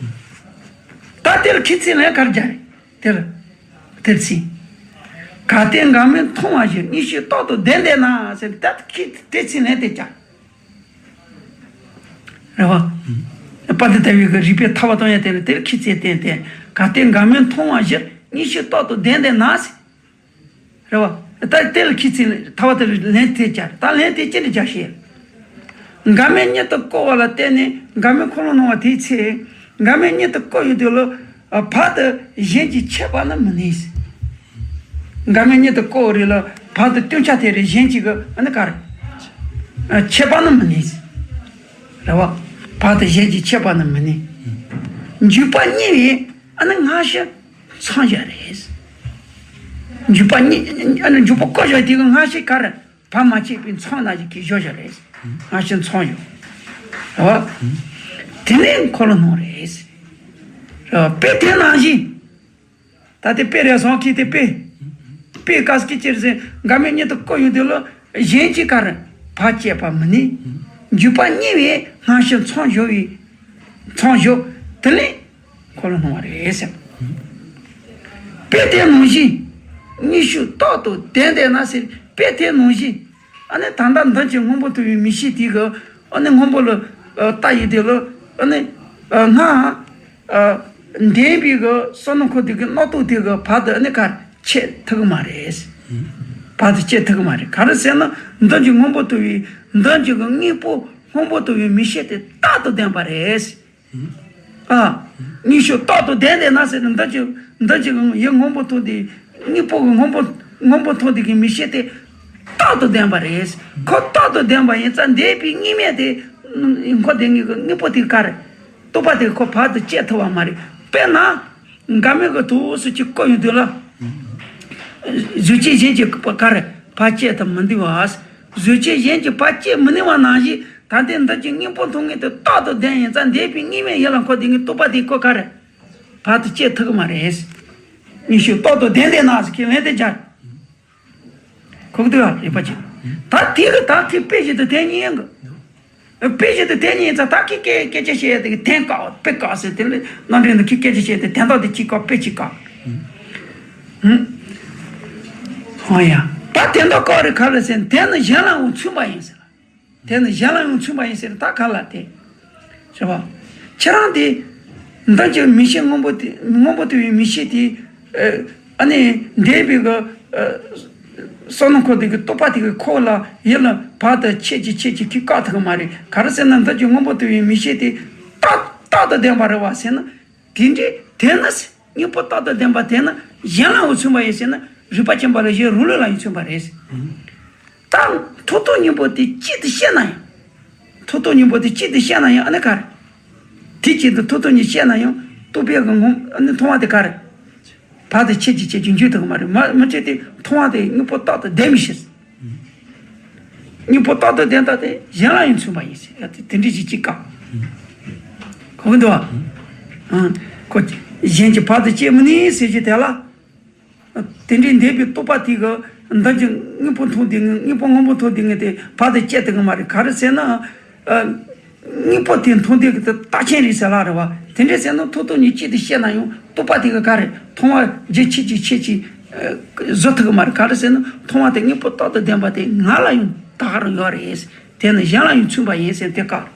ད་དེ་ལ་ཁྱེད་ཚོས་ལན་གར་རྒྱག་རེད། དེ་ལ། དེར་ཚིག་གལ་ཏེ་འགལ་མེད་མཐོང་བ་བཞིན། གཉིས་ཤེས་རྟག་ཏུ་ལྡན་བསྡད་ན་ཟེར། ད་ཁྱེད་དེ་ཚིག་ལན་དེ་རྒྱག་རེད་བ། པ་དེ་ལྟ་བུའི་གི་རིགས་པས་ཐར་པ་གཏོང་ཡ་དེ་ལ་དེར་ཁྱེད་ཚོས་བསྟན་ཏེ། གལ་ཏེ་འགལ་མེད་མཐོང་བ་བཞིན། གཉིས་ཤེས་རྟག་ཏུ་ལྡན་བསྡད་ན་ཟེར། རེད་བ། ད་དེ་ལ་ཁྱེད་ཚོས་ཐར་པ་དེ་ལ་ལན་དེ་རྒྱག་ད་ལན་དེ་ཅི་འདྲ་རྒྱག་ཤེས། འགལ་མེད་ཉིད་དུ་བཀོད་པ་ལ་བརྟེན་ནས་འགལ་མེད་འཁོར་ལོ་སྣང་བ་དེའི་ཚེ། འགལ་མེད་ཉིད་དུ་བཀོད་ཡོད་དུས་ལ། བར་དུ་གཞན་གྱིས་ཆད་པ་ནི་མི་ནུས། འགལ་མེད་ཉིད་དུ་བཀོད་རེད་ལ། བར་དུ་སྟོན་ཆ་དེ་རེད། གཞན་གྱིས་གི་ཨ་ནི་ག་རེ། ཆད་པ་ནི་མི་ནུས། རེད་བ། བར་དུ་གཞན་གྱིས་ཆད་པ་ནི་མི་ནུས། འཇུག་པ་གཉིས་པས་ཨ་ནི་སྔ་ཕྱི་མཚོན་བཞག་རེད། འཇུག་པ་གཉིས། ཨ་ནི་འཇུག་པ་བཀོད་བཞག་དེ་གི་སྔ་ཕྱི་ག་རེ། བར་མ་ཆད་པའི་མཚོན་ནང་བཞིན་གྱི་བཞག་བཞག་རེད། སྔ་ཕྱི་མཚོན་བཞག་རེད་བ། དེ་ནས་འཁོར་ལོ་སྣང་རེད། རེད་བ། དཔེ་དེ་ནང་བཞིན། ད་དེ་དཔེ་རེད་སོང་གི། དེ་དཔེ། དཔེ་ག་ཟེར་གི་ཅི་རེད་ཟེར། འགལ་མེད་ཉིད་དུ་བཀོད་ཡོད་དུས་ལ། གཞན་གྱིས་ག་རེ་བར་བཅད་པ་མི་ནུས། འཇུག་པ་གཉིས་པས་སྔ་ཕྱི་མཚོན་བཞག་པའི། མཚོན་བཞག་དེ་ལས་འཁོར་ལོ་སྣང་བ་རེད་ཟེར། དཔེ་དེ་ནང་བཞིན་གཉིས་ཤེས་རྟག་ཏུ་ལྡན་བསྡད་ན་ཟེར། དཔེ་དེ་ནང་བཞིན། ཨ་ནི་ད་ལྟ་མདུན་གྱི་སྔོན་པོ་ལྟ་བུའི་མིག་ཤེས་དེ་གི་ཨ་ནི་སྔོན་པོ་ལ་ལྟ་ཡོད་དུས་ལ། ཨ་ནི་སྔ། ཨ། འདས་པའི་གི་བསམ་བློ་འཁོར་དེ་གི་རྣམ་རྟོག་དེ་གི་བར་དུ་ཨ་ནི་ག་རེ་ཆད་ཐུབ་ཀྱི་མ་རེད། བར་དུ་ཆད་ཐུབ་ཀྱི་མ་རེད། ག་རེ་ཟེར་ན་མདུན་གྱི་སྔོན་པོ་ལྟ་བུའི། མདུན་གྱི་གི་དངོས་པོ་སྔོན་པོ་ལྟ་བུའི་མིག་ཤེས་དེ་རྟག་ཏུ་ལྡན་པ་རེད། ཨ། གཉིས་ཤེས་རྟག་ཏུ་ལྡན་བསྡད་ན་ཟེར་ན། མདུན་གྱི། མདུན་གྱི་གི་ཡིད་སྔོན་པོ་མཐོང་དེ། དངོས་པོ་གི་སྔོན་པོ། སྔོན་པོ་མཐོང་དེ་གི་མིག་ཤེས་དེ་རྟག་ཏུ་ལྡན་པ་རེད། ཁོ་རྟག་ཏུ་ལྡན་པ་ཡིན་ཙང་འདས་པའི་དངོས་མེད་དེ། འཁོར་དེ་གི་དངོས་པོ་དེ་ག་རེ། རྟོག་པ་དེ་ཁོ་བར་དུ་བཅད་ཐུབ་པ་མ་རེད། དཔེར་ན། འགལ་མེད་ཀྱི་དུས་སུ་གཅིག་བཀོད་ཡོང་དུས་ལ། གཟུགས་ཅན་གཞན་གྱིས་ག་རེ་བར་བཅད་དུ་མི་འདུག་བ། གཟུགས་ཅན་གཞན་གྱིས་བར་བཅད་མི་ནུས་པ་ནང་བཞིན། ད་ལྟའི་འདི་ཀྱི་སྙིང་པོ་མཐོང་མཁན་དེ་རྟག་ཏུ་ལྡན་ཡིན་ཙང་འདས་པའི་སྙིགས་མའི་ཡུལ་ལ་འཁོར་བསྡད་མཁན་རྟོག་པ་དེ་ཁོ་ག་རེ་བར་དུ་བཅད་ཐུབ་ཀྱི་མ་རེད། ཉི་ཤུ་རྟག་ཏུ་ལྡན་ལྡན་ན་ཟེར་ཁས་ལེན་དེ་སྦྱར། ཁོག་ཏུ་ཡ་རིག་པ་ཅན། ད་དེ་གི་ད་ཁི་དཔེ་བཞིན་དུ་དེ་ཉིད་ཡིན་གི། དཔེ་བཞིན་དུ་དེ་ཉིད་ཡིན་ཙང་ད་ཁི་སྐད་སྐད་ཆ་བཤད་ཡ་དེ་གི་དེ་དཀའ་བ་དཔེ་དཀའ་ཟེར་དེ་ལས་རྣམ་འདྲེན་དུ་ཁི་སྐད་ཆ་བཤད་དེ་དེ་འདྲ་དེ་ཅི་དཀའ་དཔེ་ཅི་དཀའ། ཧུམ། ཧོ་ཡ། ད་དེ་འདྲ་དཀའ་རེད་ག་རེ་ཟེར་ན་དེ་ནི་གཞན་ལའང་མཚུངས་པ་ཡིན་ཟེར། དེ་ནི་གཞན་ལ་ཡང་མཚུངས་པ་ཡིན་ཟེར་ད་ག་ལ་དེ། ཞེས་པ། ཁྱེད་རང་དེ། འདི་ཀྱི་མིག་ཤེས་སྔོན་པོ་དེ་སྔོན་པོ་ལྟ་བུའི་མིག་ཤེས་དེ། ཨ་ནི་འདས་པའི་གི། བསམ་མནོ་འཁོར་དེ་གི་རྟོག་པ་དེ་གི་ཁོག་ལ་ཡིད་ལ་བར་དུ་ཆད་ཀྱི་ཆད་ཀྱི་ཁྱི་བཀག་ཐུབ་ཀྱི་མ་རེད་ག་རེ་ཟེར་ན་འདི་ཀྱི་སྔོན་པོ་ལྟ་བུའི་མིག་ཤེས་དེ། རྟག་རྟག་ཏུ་ལྡན་པ་རེད་བ་ཟེར་ན། དེ་འདྲའི་དེ་ནི་སྙིང་པོ་རྟག་ཏུ་ལྡན་པ་དེ་ནི་གཞན་ལའང་མཚུངས་པ་ཡིན་ཟེར་ན་རིག་པ་ཅན་པ་ལ་གཞན་རང་ལུགས་ལ་ཡང་མཚུངས་པ་རེད། ད་ཐོག་ཐོག་གཉིས་པོ་དེ་གཅིག་ཏུ་བཤད་ན་ཡང་། ཐོག་ཐོག་གཉིས་པོ་དེ་གཅིག་ཏུ་བཤད་ན་ཡང་ཨ་ནི་ག་རེ། དེ་གཅིག་ཏུ་ཐོག་ཐོག་གཉིས་བཤད་ན་ཡང་རྟོག་པའི་གི་ངོ་ཨ་ནི་མཐོང་བ་དེ་ག་རེ། བར་དུ་ཆད་ཀྱི་ཆད་ཀྱི་འཇུག་ཐུབ་ཀྱི་མ་རེད་མ་མ་བྱས་ཏེ་མཐོང་བ་དེ་སྙིང་པོ་རྟག་ཏུ་ལྡན་མི་ཤེས། སྙིང་པོ་རྟག་ཏུ་ལྡན་ལྟ་དེ་གཞན་ལ་ཡང་མཚུངས་པ་ཡིན་ཟེར་ཡ་དེ་དེ་འདྲ་ཞིག་ཅིག་དཀའ། གོ་གི་འདུག་བ། ཁོ་གཞན་གྱི་བར་དུ་བཅད་མི་ནུས་ཟེར་གྱི་དེ་ལ། དེ་འདྲའི་འདས་པའི་རྟོག་པ་དེ་གི་འདི་ཀྱི་སྙིང་པོ་མཐོང་དེ་ངས་སྙིང་པོ་སྔོན་པོ་མཐོང་དེ་ངས་དེ་བར་དུ་བཅད་ཐུབ་ཀྱི་མ་རེད་ག་རེ་ཟེར་ན། སྙིང་པོ་དེ་མཐོང་དེ་གི་རྟགས་ཅན་རེད་ཟེར་ལ་རེད་བ། དེ་འདྲ་ཟེར་ན་ཐོག་ཐོག་གཉིས་གཅིག་ཏུ་བཤད་ན་ཡང་རྟོག་པ་དེ་གི་ག་རེ་མཐོང་བ་རྒྱུ་ཆད་ཀྱི་ཆད་ཀྱི་བཟོ་ཐུབ་ཀྱི་མ་རེད་ག་རེ་ཟེར་ན་མཐོང་བ་དེ་སྙིང་པོ་རྟག་ཏུ་ལྡན་པ་དེ་ང་ལ་ཡང་ད་ག་རང་ཡོད་རེད། དེ་ནི་གཞན་ལ་ཡང་མཚུངས་པ་ཡིན་ཟེར་དེ་བཀག་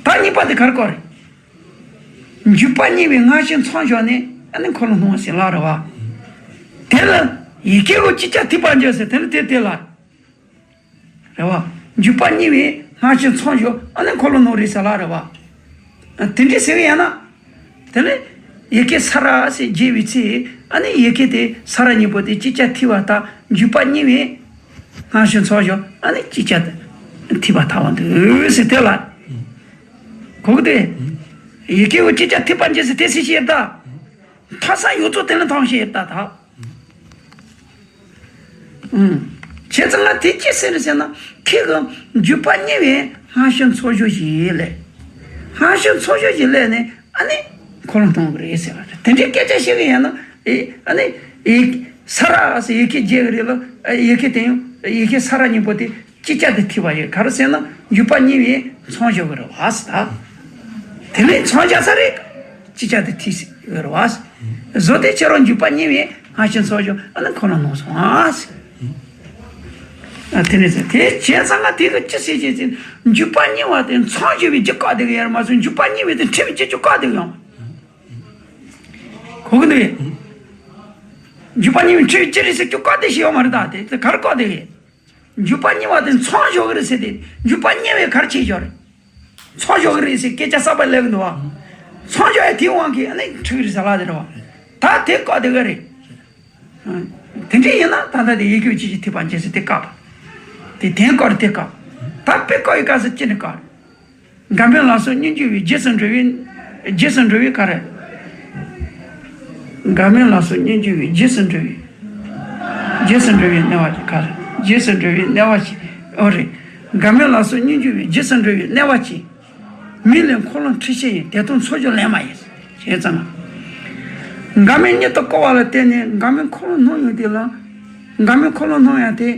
ད་གཉིས་པ་དེ་ག་རེ་བཀག་རེད། འཇུག་པ་གཉིས་པའི་སྔ་ཕྱི་མཚམས་སྦྱར་ནས་ཨ་ནི་འཁོར་ལོ་སྣང་བ་ཟེར་ལ་རེད་བ། དེ་ལ་ཡི་གེ་འོ་ཅིག་ཀྱང་ཐིགས་པ་འཇོག་ཟེར་དེ་ལ་དེ་དེ་ལ། རེད་བ། འཇུག་པ་གཉིས་པའི་སྔ་ཕྱི་མཚམས་སྦྱར་ཨ་ནི་འཁོར་ལོ་སྣང་རེད་ཟེར་ལ་རེད་བ། དེ་འདྲའི་ཟེར་གི་ཡང་ན། དེ་ལས་ཡི་གེ་ས་ར་ཟེར་བརྗེ་བའི་ཚེ་ཨ་ནི་ཡི་གེ་དེ་ས་ར་གཉིས་པོ་དེ་ཅིག་ཀྱང་ཐིགས་པ་ལྟ་འཇུག་པ་གཉིས་པའི། སྔ་ཕྱི་མཚམས་སྦྱར་ཨ་ནི་ཅིག་ཀྱང་ཐིགས་པ་ཐལ་བ་འདུག་ཟེར་དེ་ལ། གོ་གི་དེ། ཡི་གེ་འོ་ཅིག་ཀྱང་ཐིགས་པ་འཇོག་ཟེར་དེ་སྲིད་ཤེས་ད། མཐའ་ས་ཡོད་ཚོ་དེ་ལ་མཐོང་ཤེས་ད་ད། ཨུམ། བྱས་ཙང་ང་དེ་ཅི་ཟེར་ཟེར་ན་ཁྱེད་ཀྱི་འཇུག་པ་གཉིས་པའི་སྔ་ཕྱི་མཚམས་སྦྱར་ཞིག་ལས། སྔ་ཕྱི་མཚམས་སྦྱར་ཞིག་ལས་ནས་ཨ་ནི་འཁོར་ལོ་སྣང་གི་རེད་ཟེར་བ་རེད་དེ་འདྲའི་སྐད་ཆ་བཤད་གི་ཡིན་ན་ཨེ་ཨ་ནི་ཡི་ས་ར་ཟེར་ཡི་གེ་བརྗེ་གི་རེད་ལ་ཡི་གེ་དེ་ཡང་ཡི་གེ་ས་ར་གཉིས་པོ་དེ། ཅིག་ཅར་དུ་ཐིགས་པ་ཡོད་ག་རེ་ཟེར་ན་འཇུག་པ་གཉིས་པའི་མཚམས་སྦྱར་གི་རེད་བ་ཟེར་ད། དེ་ནས་མཚམས་སྦྱར་ས་རེད། ཅིག་ཅར་དུ་ཐིགས་ཡོད་རེད་བ་ཟེར། བཟོ་དེ་ཁྱེད་རང་འཇུག་པ་གཉིས་པའི་སྔ་ཕྱི་མཚམས་སྦྱར་ཨ་ནི་འཁོར་ལོ་སྣང་སོང་ཨ་ཟེར། ཨ་དེ་ནས་ཟེར་དེ་བྱས་ཙང་ང་དེ་གི་ཅི་ཟེར་ཅི་ཟེར་འཇུག་པ་གཉིས་པ་དེ་མཚམས་སྦྱར་བའི་རྒྱུ་བཀག་བསྡད་གི་ཡོད་རེད་མ་གཏོགས་འཇུག་པ་གཉིས་པའི་དེ་འཁྲུལ་བའི་རྒྱུ་ཅིག་བཀག་བསྡད་གི་ཡོད། གོ་གི་འདུག་གས། འཇུག་པ་གཉིས་པའི་འཁྲུལ་བའི་རྒྱུ་རེད་ཟེར་རྒྱུ་བཀག་བསྡད་ཤེས་ཡོད་མ་རེད་ད་དེ་དེ་ག་རེ་བཀག་བསྡད་གི། འཇུག་པ་གཉིས་པ་དེ་མཚམས་སྦྱར་གི་རེད་ཟེར་ཏེ་འཇུག་པ་གཉིས་པའི་གར་ཆེ་སྦྱར་རེད། མཚམས་སྦྱར་གི་རེད་ཟེར་སྐད་ཆ་གསར་པ་སླེབས་གི་འདུག་བ། མཚམས་སྦྱར་ཡ་དེའི་དབང་གིས་ཨ་ནི་འཁྲུལ་གི་རེད་ཟེར་ལ་དེ་རེད་བ། ད་དེ་བཀག་དེ་ག་རེད། དེ་འདྲ་ཡིན་ན་ད་ལྟ་དེ་ཡི་གེ་ཅི་ཞིག་ཐིགས་པ་འཇོག་ཟེར་དེ་བཀག་པ། དེ་དེ་བཀག་རེད་དེ་བཀག་ད་དཔེ་བཀག་ཡི་ག་ཟེར་ཅི་ནས་བཀག་རེད། འགལ་མེད་ལམ་སོགས་སྙོམས་འཇུག་པའི་རྗེས་སུ་འགྲོ་བའི་རྗེས་སུ་འགྲོ་བའི་ག་རེ། འགལ་མེད་ལམ་སོགས་སྙོམས་འཇུག་པའི་རྗེས་སུ་འགྲོ་བའི་རྗེས་སུ་འགྲོ་བའི་གནས་པ་ག་རེ་རྗེས་སུ་འགྲོ་བའི་གནས་པ་ཅིག་ཨོ་རེད། འགལ་མེད་ལམ་སོགས་སྙོམས་འཇུག་པའི་རྗེས་སུ་འགྲོ་བའི་གནས་པ་ཅིག་མིང་ལས་འཁོར་ལོ་འཁྲུལ་ཤེས་ཡིན་དེ་དང་མཚམས་སྦྱར་ལས་མ་ཡིན། བྱས་ཙང་། འགལ་མེད་ཉིད་དུ་བཀོད་པ་ལ་བརྟེན་ནས་འགལ་མེད་འཁོར་ལོ་སྣང་ཡོང་དེ་ལ། འགལ་མེད་འཁོར་ལོ་སྣང་ཡང་དེ།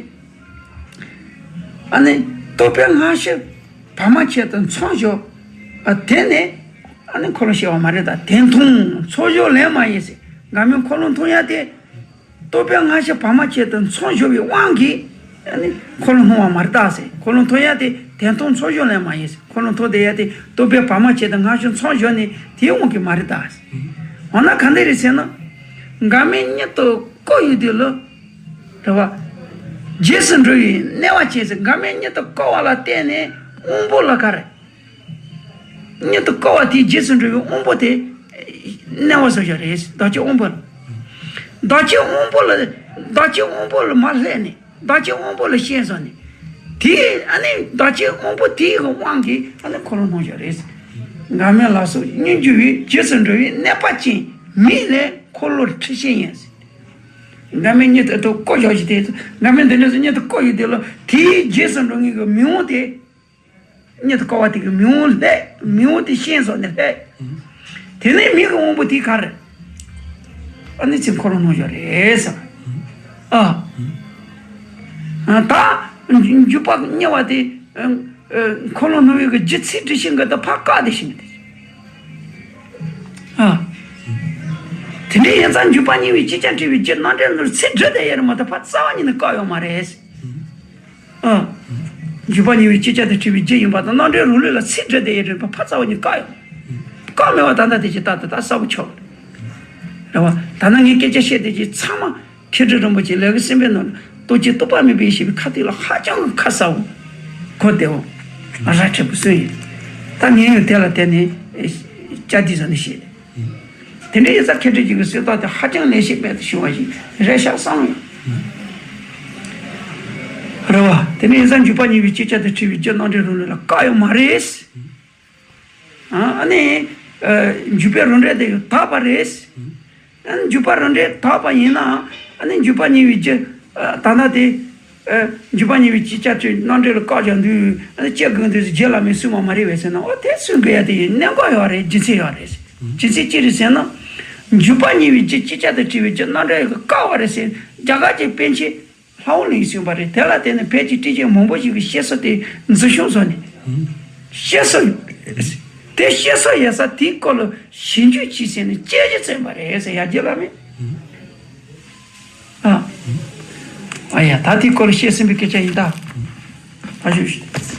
ཨ་ནི། རྟོག་པའི་སྔ་ཕྱི་བར་མ་ཆད་དུ་མཚམས་སྦྱར། ཨ་དེ་ནི། ཨ་ནི་འཁོར་ལོ་ཞེས་པ་མ་རེད་ད་དེ་མཐོང་མཚམས་སྦྱར་ལས་མ་ཡིན་ཟེར། འགལ་མེད་འཁོར་ལོ་མཐོང་ཡ་དེ། རྟོག་པའི་སྔ་ཕྱི་བར་མ་ཆད་དུ་མཚམས་སྦྱར་བའི་དབང་གིས། ཨ་ནི་འཁོར་ལོ་སྣང་བ་མ་རེད་ད་ཟེར། འཁོར་ལོ་མཐོང་ཡ་དེ་དེ་མཐོང་མཚམས་སྦྱར་ལས་མ་ཡིན་ཟེར། འཁོར་ལོ་མཐོང་བསྡད་ཡ་དེ་རྟོག་པའི་བར་མ་ཆད་དུ་སྔ་ཕྱི་མཚམས་སྦྱར་ནས་དེའི་དབང་གིས་མ་རེད་ད་ཟེར། འོ་ན་ག་འདྲ་རེད་ཟེར་ན། འགལ་མེད་ཉིད་དུ་བཀོད་ཡོད་དུས་ལ། རེད་བ། རྗེས་སུ་འགྲོ་བའི་གནས་པ་ཅན་ཟེར་འགལ་མེད་ཉིད་དུ་བཀོད་པ་ལ་བརྟེན་ནས་དབང་པོ་ལ་ག་རེ། ཉིད་དུ་བཀོད་པ་དེའི་རྗེས་སུ་འགྲོ་བའི་དབང་པོ་དེ། གནས་པ་ཟེར་བཞག་རེད་བདག་གི་དབང་པོ་ལ། བདག་གི་དབང་པོ་ལ། བདག་གི་དབང་པོ་ལ་མར་སླེབས་ནས་བདག་གི་དབང་པོ་ལ་ཤེས་སོང་ནས། དེ་ཨ་ནི་བདག་གི་དབང་པོ་དེའི་དབང་གིས་ཨ་ནི་འཁོར་ལོ་སྣང་བཞག་རེད། འགལ་མེད་ལམ་སོགས་སྙོམས་འཇུག་པའི་རྗེས་སུ་འགྲོ་བའི་གནས་པ་ཅན་མིང་ལས་འཁོར་ལོ་འཁྲུལ་ཤེས་ཡིན། འགལ་མེད་ཉིད་དུ་བཀོད་བཞག་ཞིག་དེ་འགལ་མེད་འདི་འདྲ་སོགས་ཉིད་དུ་བཀོད་ཡོད་དེ་ལ་དེའི་རྗེས་སུ་འགྲོ་ངེས་ཀྱི་མིང་དབང་དེ། གཉིད་དཀའ་བ་དེ་གི་མིང་བོ་ལྷད། མིང་བོ་དེ་ཤེས་སོང་ནས་ལྷད། དེ་ནས་མི་གི་དབང་པོ་དེ་ག་རེ། ཨ་ནི་ཚེ་འཁོར་ལོ་སྣང་བཞག་རེད་ཟེར། ཨ། ད་འཇུག་པ་གཉིས་པ་དེ། འཁོར་ལོ་སྣང་བའི་གི་རྒྱུ་ཚིག་འབྲི་ཤིང་གི་ད་ཕར་བཀག་དེ་ཤིང་གི་དེ། ཨ། དེ་འདྲ་ཡིན་ཙང་འཇུག་པ་གཉིས་པའི་ཅིག་ཅར་བྲིས་པའི་རྒྱུ་རྣམ་འགྲེལ་ལུགས་ཚིག་འབྲི་དེ་ཡེ་རེ་མ་ད་ཕར་རྩ་བ་ཉིད་ནས་བཀག་ཡོད་མ་རེད། ཨ། འཇུག་པ་གཉིས་པའི་ཅིག་ཅར་དུ་བྲིས་པའི་རྒྱུ་ཡིན་པ་དང་རྣམ་འགྲེལ་རང་ལུགས་ལ་ཚིག་འབྲི་དེ་ཡེ་རེ་མ་ཕར་རྩ་བ་ཉིད་བཀག་ཡོད། བཀག་མེད་པ་ད་ལྟ་དེ་ཅིག་ད་ད་ད་གསལ་པོ་ཆགས། རེད་བ། ད་ནང་ངས་སྐད་ཆ་བཤད་དེ་ཅིག་ཚང་མ། མཁས་གྲུབ་རིན་པོ་ཆེ་ལས་ཀྱི་སེམས་དཔའི་ནང་ལ་རྟོག་བཅས་རྟོག་པ་མེད་པའི་ཞེས་པའི་ཁ་ཐུག་ལ་ཧ་ཅང་གི་ཁ་གསལ་བོ། གོ་བདེ་བོ། ར་འཕྲོད་པོ་གསུངས་ཡོད། ད་ངས་ཡང་དེ་ལ་བརྟེན་ནས་བཅར་འདྲི་བཟོ་ནས་བཤད། དེ་འདྲ་ཡིན་ཙང་མཁས་གྲུབ་རྗེ་གི་གསོལ་བཏབ་དེ་ཧ་ཅང་ལེགས་ཤོམ་དཔེ་དུ་བྱུང་བ་ཞིག་རེད་ཤག་བསམ་ཡོད། རེད་བ། དེ་འདྲ་ཡིན་ཙང་འཇུག་པ་གཉིས་པའི་ཅིག་ཅར་དུ་བྲིས་པའི་རྒྱུ་རྣམ་འགྲེལ་རང་ལུགས་ལ་བཀག་ཡོད་མ་རེད། ཨ་ནི། འཇུག་པའི་རང་འགྲེལ་དེ་དག་པ་རེད། ཨ་ནི་འཇུག་པ་རང་འགྲེལ་དག་པ་ཡིན་ན། ཨ་ནི་འཇུག་པ་གཉིས་པའི་རྒྱུ། ད་ལྟ་དེ། འཇུག་པ་གཉིས་པའི་ཅིག་ཅར་བྲིས་རྣམ་འགྲེལ་ལ་བཀག་བཞག་འདུག་ཨ་ནི་བཅད་དགོས་འདུག་རྗེ་བླ་མས་གསུངས་པ་མ་རེད་པས་ཟེར་ན། འོ་དེ་གསུང་དགོས་ཡ་དེ་ཡིན་གནད་འགག་ཡོད་རེད། རྒྱུ་མཚན་ཡོད་རེད། རྒྱུ་མཚན་ཅི་རེད་ཟེར་ན། འཇུག་པ་གཉིས་པའི་རྒྱུ་ཅིག་ཅར་དུ་བྲིས་པའི་རྒྱུ་རྣམ་འགྲེལ་གྱིས་བཀག་པ་རེད་ཟེར། རྒྱ་གར་གྱི་པཎ་ཆེན། ལྷ་བོ་ལིང་གསུངས་པ་རེད། དེ་ལ་བརྟེན་ནས་བོད་ཀྱི་སྤྲུལ་སྐུ་མང་པོ་ཞིག་གིས་བཤད་སྲོལ་དེ་འཛིན་སྐྱོང་བཟོས་ནས། བཤད་སྲོལ་ཡོད་རེད། དེ་བཤད་སྲོལ་ཡོད་ས་དེའི་སྐོར་ལ་ཞིབ་འཇུག་བྱས་ཟིན་ནས་དཔྱད་གཞི་བཙལ་བ་རེད་ཟེར་ཡ་རྒྱལ་བླ་མས། ཨ། ཨ་ཡ་ད་དེའི་སྐོར་ལ་བཤད་ཟིན་པའི་སྐད་ཆ་ཡིན་ད། ཨ་ཞུ།